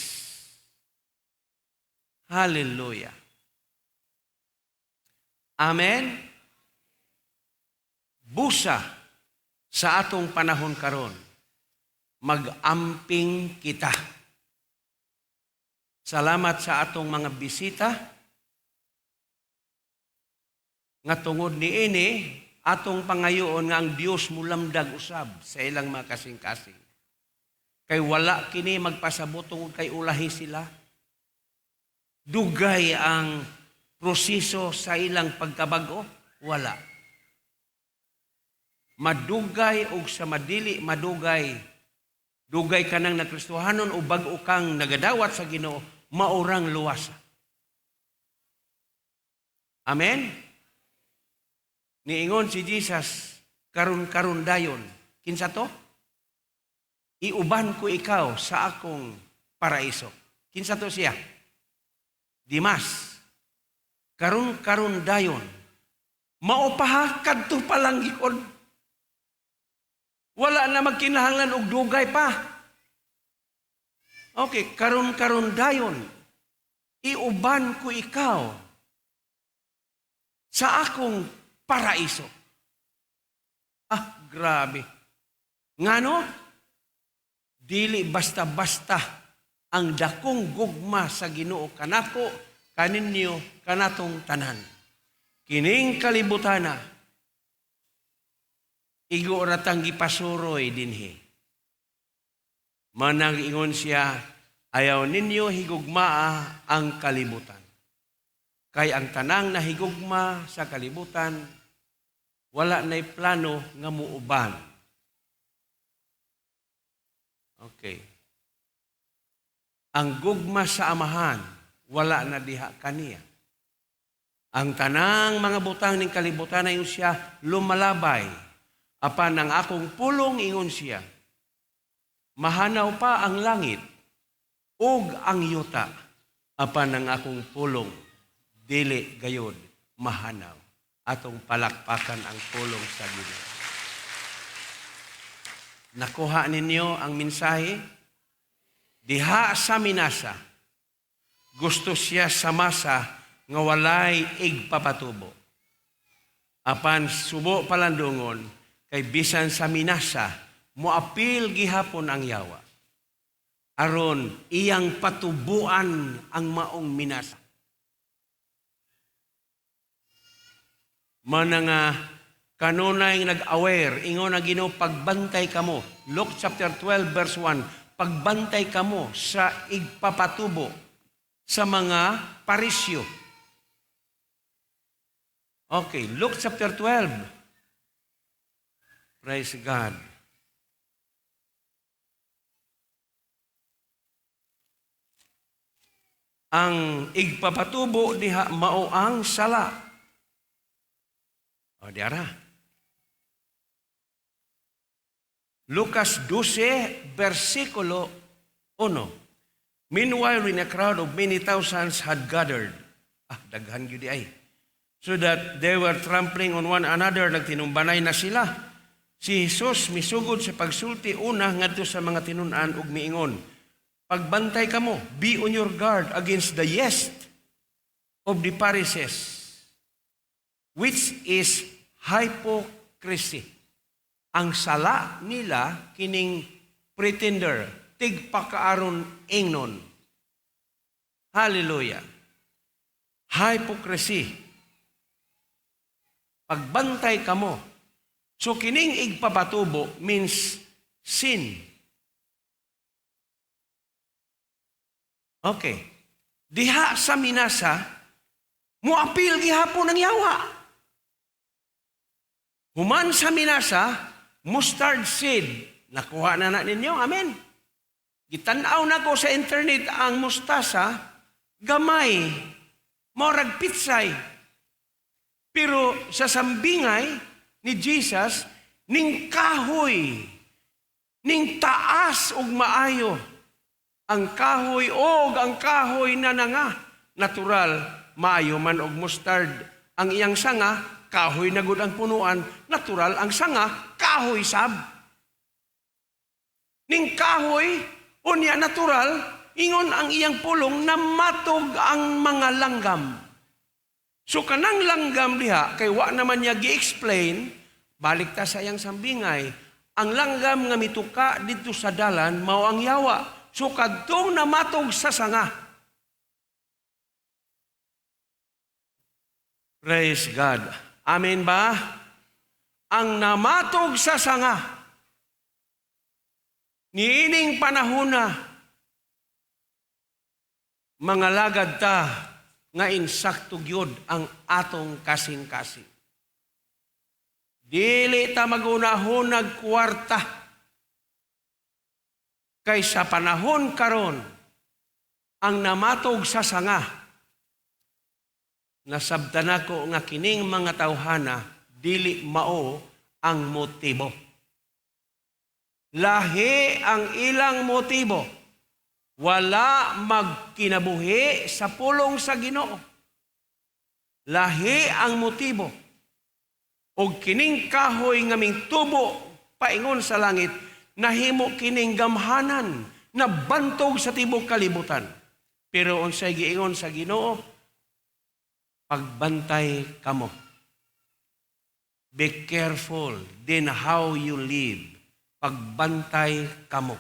C: Hallelujah. Amen. Busa sa atong panahon karon, mag-amping kita. Salamat sa atong mga bisita nga tungod niini atong pangayoon nga ang Dios mulamdag usab sa ilang mga kasing-kasing. Kay wala kini magpasabot tungod kay ulahi sila. Dugay ang proseso sa ilang pagkabago, wala. Madugay og sa madili madugay, dugay ka nang nakristohanon o bag-o kang nagadawat sa Ginoo, maurang luwasa. Amen? Niingon si Jesus, karon-karon dayon. Kinsa to? Iuban ko ikaw sa akong paraiso. Kinsa to siya? Dimas. Karon-karon dayon. Mao pa ha, kadto pa lang gikon. Wala na magkinahanglan og dugay pa. Okay, karon-karon dayon, iuban ko ikaw sa akong paraiso. Ah, grabe. Ngano? Dili basta-basta ang dakong gugma sa Ginoo kanako, kaninyo, kanatong tanan. Kining kalibutana, igo ratang gipasuroy dinhi. Manang ingon siya, "Ayaw ninyo higugmaa ang kalibutan. Kay ang tanang nahigugma sa kalibutan, wala na'y plano nga muuban." Okay. Ang gugma sa Amahan, wala na diha kaniya. Ang tanang mga butang ning kalibutan, ingon siya, lumalabay. Apan ang akong pulong, ingon siya, mahanaw pa ang langit ug ang yuta. Apan ang akong pulong, dili gayod mahanaw. Atong palakpakan ang pulong sa Ginoo. Nakuha ninyo ang mensahe? Diha sa minasa, gusto siya sa masa nga walay igpapatubo. Apan subo palandungon, kay bisan sa minasa, moapil gihapon ang yawa. Aron iyang patubuan ang maong minasa. Mana nga kanunay nag-aware, ingon na Ginoo, "Pagbantay kamo." Luke chapter 12 verse 1, pagbantay kamo sa igpapatubo sa mga Parisyo. Okay, Luke chapter 12. Praise God. Ang igpapatubo diha mao ang sala. O, diara. Lucas 12, versikulo 1. Meanwhile, when a crowd of many thousands had gathered, ah, daghan gyud ay, so that they were trampling on one another, nagtinumbanay na sila. Si Jesus misugod sa pagsulti una ngadto sa mga tinun-an ug miingon, "Pagbantay kamo, be on your guard against the yeast of the Pharisees, which is hypocrisy." Ang sala nila kining pretender, tigpakaaron ingnon. Hallelujah. Hypocrisy. Pagbantay kamo. So kining igpapatubo means sin. Okay. Diha sa minasa, muapil gihapon ang yawa. Human sa minasa, mustard seed. Nakuha na na ninyo. Amen. Gitan-aw na ko sa internet ang mustasa, gamay, morag pitsay. Pero sa sambingay ni Jesus, ning kahoy, ning taas og maayo. Ang kahoy og ang kahoy na nanga, natural, maayo man og mustard. Ang iyang sanga, kahoy na gud ang punuan, natural ang sanga, kahoy sab. Ning kahoy, unya natural, ingon ang iyang pulong, namatog ang mga langgam. So kanang langgam diha, kay wa naman niya gi-explain, balik ta sa iyang sambingay, ang langgam nga mituka didto sa dalan, mao ang yawa. So kadtong namatog sa sanga. Praise God. Amen ba? Ang namatog sa sanga, niining panahona, mga lagad ta nga insakto gyud ang atong kasing-kasing. Dili ta magunahunag kwarta. Kay sa panahon karon, ang namatog sa sanga, nasabtan nako nga kining mga tawhana dili mao ang motibo. Lahi ang ilang motibo. Wala magkinabuhi sa pulong sa Ginoo. Lahi ang motibo. Og kining kahoy nga mingtubo paingon sa langit, nahimo kining gamhanan, Nabantog sa tibok kalibutan. Pero unsay giingon sa Ginoo? Pagbantay kamo. Be careful then how you live. Pagbantay kamo.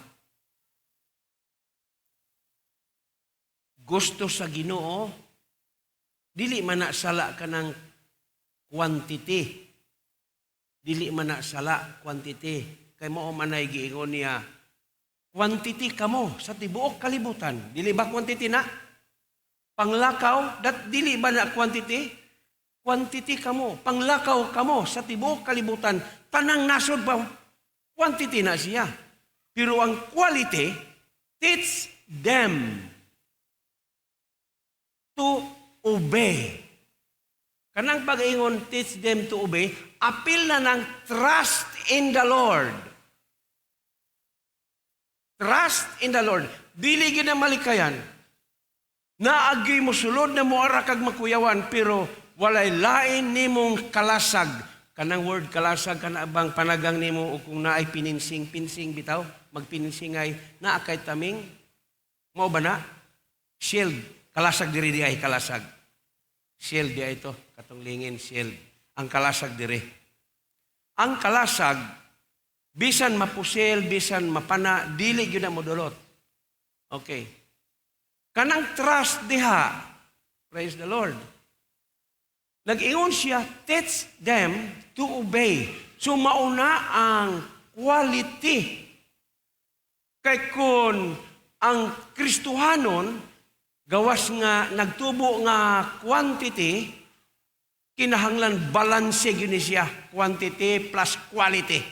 C: Gusto sa Ginoo, dili man na sala kanang quantity. Dili man na sala quantity. Kay mao man ay giingon niya, quantity kamo sa tibuok kalibutan. Dili ba quantity na? Panglakaw, dat dili ba na quantity? Quantity kamo, panglakaw kamo sa tibuok kalibutan, tanang nasod ba quantity na siya. Pero ang quality, teach them to obey. Kanang pag-ingon, teach them to obey, apil na ng trust in the Lord. Trust in the Lord. Dili gyud na malikayan. Naagi mo sulod na mo ara kag makuyawan, pero walay lain nimong kalasag. Kanang word kalasag, kana bang panagang nimo o kung naay pininsing, pinsing bitaw, magpininsing ay naa kay taming, mao ba na? Shield, kalasag diri di ay kalasag. Shield di ay ito, katong lingin, shield. Ang kalasag diri. Ang kalasag, bisan mapusil, bisan mapana, dili gyud na modulot. Okay. Kanang trust diha, praise the Lord. Nag-ingon siya, teach them to obey. So mauna ang quality. Kay kung ang Kristohanon, gawas nga nagtubo nga quantity, kinahanglan balanse gyud ni siya, quantity plus quality.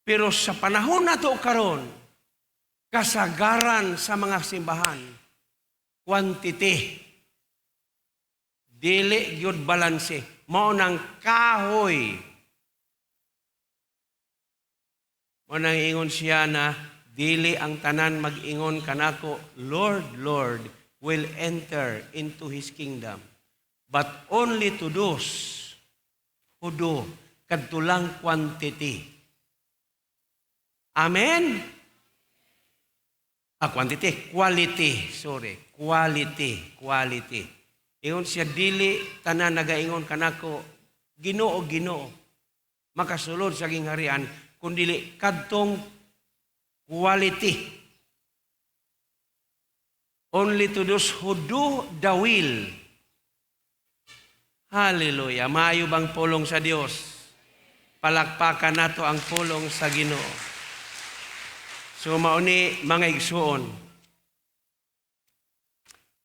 C: Pero sa panahon nato karon, kasagaran sa mga simbahan, quantity. Dili gyud balanse. Mao nang kahoy. Mao nang ingon siya na dili ang tanan mag-ingon kanako, Lord, Lord, will enter into His kingdom, but only to those who do kadtulang quantity. Amen? Quantity, quality, sorry, quality, quality. Ingon siya, dili tanan nagaingon kanako, Ginoo, Ginoo, makasulod sa gingharian, kundili kadtong quality. Only to those who do the will. Hallelujah. Maayo bang pulong sa Dios? Palakpakan nato ang pulong sa Ginoo. So mauni mga igsuon,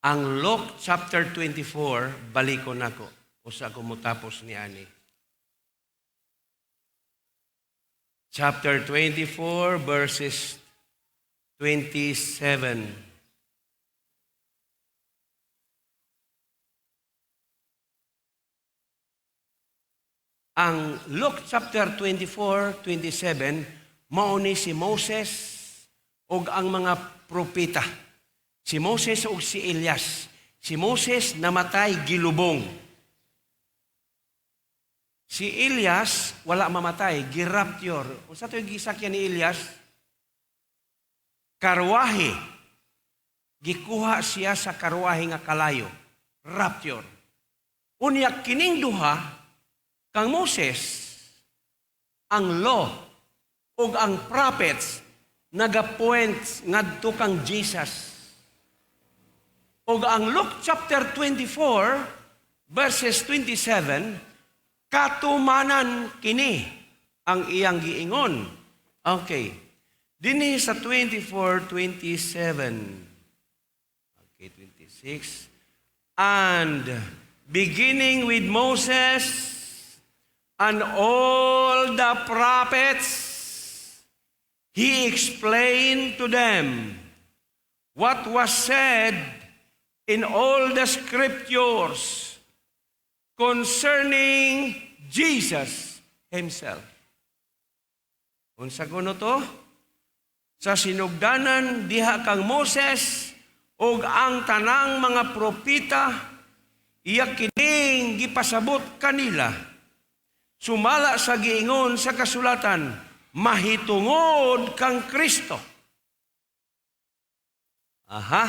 C: ang Luke chapter 24, balikon nako. Usa ko motapos ni ani. Chapter 24, verses 27. Ang Luke chapter 24, 27, mao ni si Moses ug ang mga propeta. Si Moses ug si Elias. Si Moses namatay gilubong. Si Elias wala mamatay, girapture. Unsa to'y gisakyan ni Elias? Karwahe. Gikuha siya sa karwahe nga kalayo. Rapture. Unya kining duha kang Moses, ang law ug ang prophets nagapoint ngadto kang Jesus. Ug ang Luke chapter 24 verses 27, katumanan kini ang iyang giingon. Okay. Dinhi sa 24:27. Okay, 26. And beginning with Moses and all the prophets, he explained to them what was said in all the scriptures concerning Jesus himself. Unsa kuno to? Sa sinugdanan diha kang Moses ug ang tanang mga propeta, iya kining gipasabot kanila. Sumala sa giingon sa kasulatan, mahitungod kang Kristo. Aha.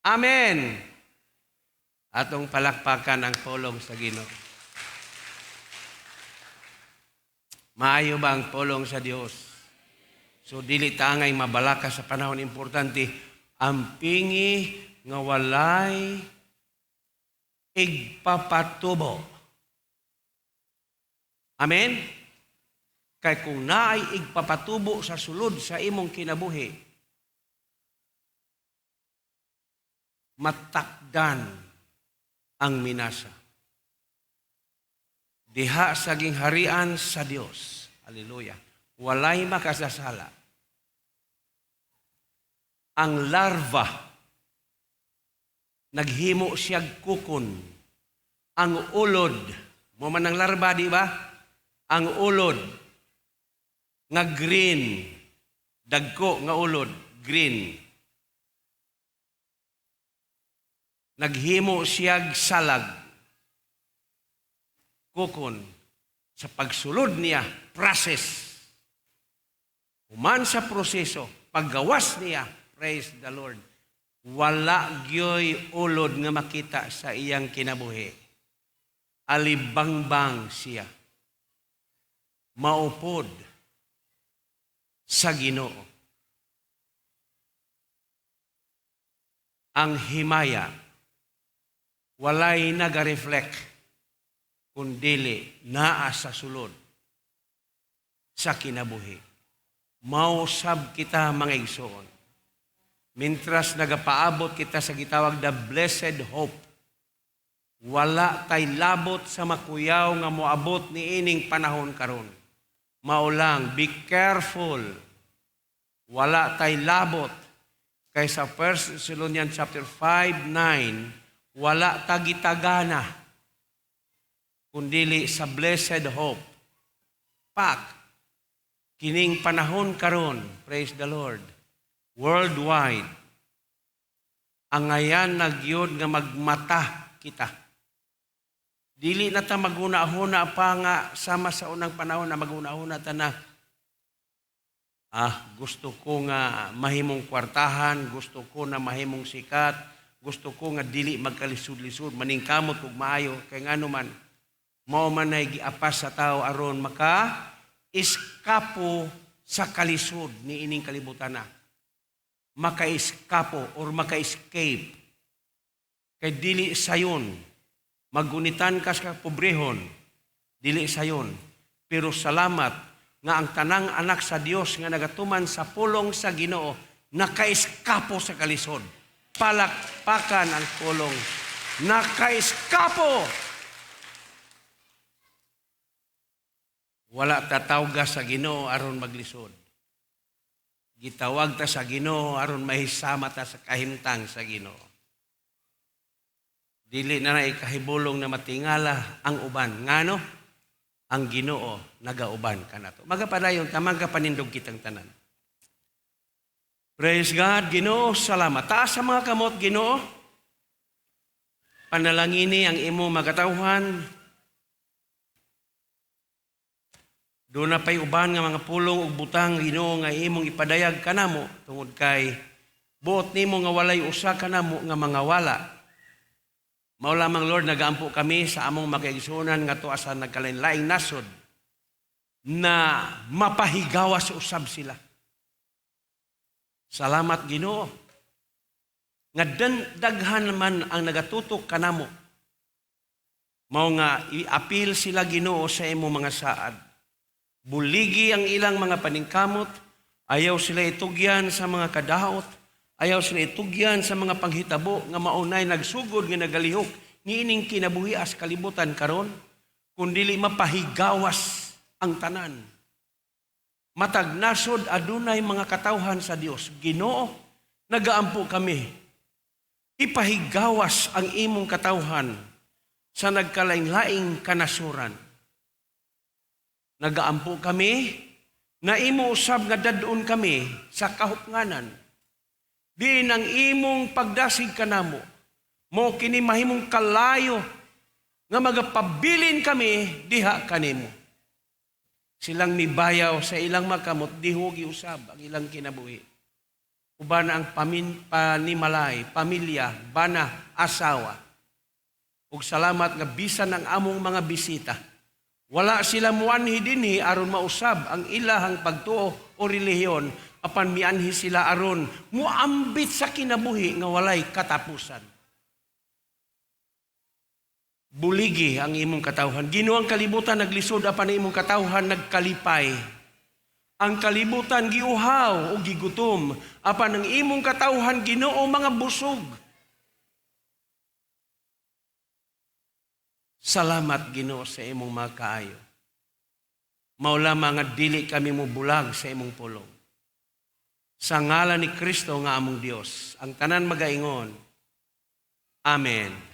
C: Amen. Atong palakpakan ang pulong sa Ginoo. Maayo ba ang pulong sa Dios? So dili tangay mabalaka sa panahon, importante ang pingi nga walay igpapatubo. Amen? Kay kung naay igpapatubo sa sulod sa imong kinabuhi, matakdan ang minasa. Diha sa gingharian sa Dios. Hallelujah. Walay makasasala. Ang larva, naghimo siyag kukon. Ang ulod, mo man ang larva, di ba? Ang ulod, nga green, dagko nga ulod, green. Naghimo siyag salag, kukon. Sa pagsulod niya, process. Human sa proseso, paggawas niya, praise the Lord, wala gyoy ulod nga makita sa iyang kinabuhi. Alibangbang siya. Maupod sa Ginoo. Ang himaya walay naga-reflect kundili naa sa sulod sa kinabuhi. Mausab kita, mga igsoon. Mintras nagapaabot kita sa gitawag the blessed hope, wala tay labot sa makuyaw nga moabot niining panahon karon. Maulang, be careful. Wala tay labot. Kay sa 1 Thessalonians chapter 5:9, wala tagitagana kundili sa blessed hope. Pak, kining panahon karon, praise the Lord, worldwide, angayan nagyod nga magmata kita. Dili na ta maguna-huna pa nga sama sa unang panahon na maguna-huna ta na, gusto ko nga mahimong kwartahan, gusto ko na mahimong sikat, gusto ko nga dili magkalisod-lisod, maningkamot kog maayo, kay ngano man, mao man ay giapas sa tao aron maka iskapo sa kalisod ni ining kalibutan na. Maka-iskapo or maka-escape. Kay dili sayon, maggunitan ka sa pobrehon, dili sayon. Pero salamat nga ang tanang anak sa Dios nga nagatuman sa pulong sa Ginoo, nakaiskapo sa kalisod. Palakpakan ang pulong. Nakaiskapo! Wala tatawga sa Ginoo aron maglisod. Gitawag ta sa Ginoo aron mahisama ta sa kahimtang sa Ginoo. Dili na na ikahibulong na matingala ang uban. Ngano? Ang Ginoo nagauban kanato. Magapadayon ta, magapanindog kitang tanan. Praise God, Ginoo, salamat. Taas sa mga kamot, Ginoo. Panalangini ang imo makatawhan. Doon na pa'y uban nga mga pulong ug butang, Ginoo, nga imong ipadayag kanamo tungod kay buot nimo nga walay usa kanamo nga mga wala. Mao lamang, Lord, nagaampo kami sa among makaigsuonan nga tuwa sa nagkalain-laing nasod na mapahigawas usab sila. Salamat, Ginoo, nga daghan man ang nagatutok kanamo. Mao nga iapil sila, Ginoo, sa imong mga saad. Buligi ang ilang mga paningkamot, ayaw sila itugyan sa mga kadaot, ayaw sila itugyan sa mga panghitabo nga maunay nagsugod nga nagalihok niining kinabuhi as kalibutan karon, kundili mapahigawas ang tanan. Matag nasod adunay mga katawhan sa Dios. Ginoo, nagaampo kami. Ipahigawas ang imong katawhan sa nagkalain-laing kanasuran. Nagaampo kami na imo usab nga dadon kami sa kahupnganan. Diin ang imong pagdasig kanamo, mo kini mahimong kalayo nga magapabilin kami diha kanimo. Silang mibayaw sa ilang makamot, dihugi usab ang ilang kinabuhi. Uban ang panimalay, pamilya, bana, asawa. Ug salamat nga bisan ang among mga bisita, wala sila muanhi dinhi aron mausab ang ilahang pagtuo o relihiyon, apan mianhi sila aron muambit sa kinabuhi nga walay katapusan. Buligi ang imong katawhan. Ginoo, ang kalibutan naglisod, apan ang imong katawhan nagkalipay. Ang kalibutan giuhaw o gigutom, apan ang imong katawhan, Ginoo, mga busog. Salamat, Ginoo, sa imong mga kaayo. Mao lamang nga dili kami mo bulag sa imong pulong. Sa ngalan ni Kristo nga among Dios, ang tanan magaingon. Amen.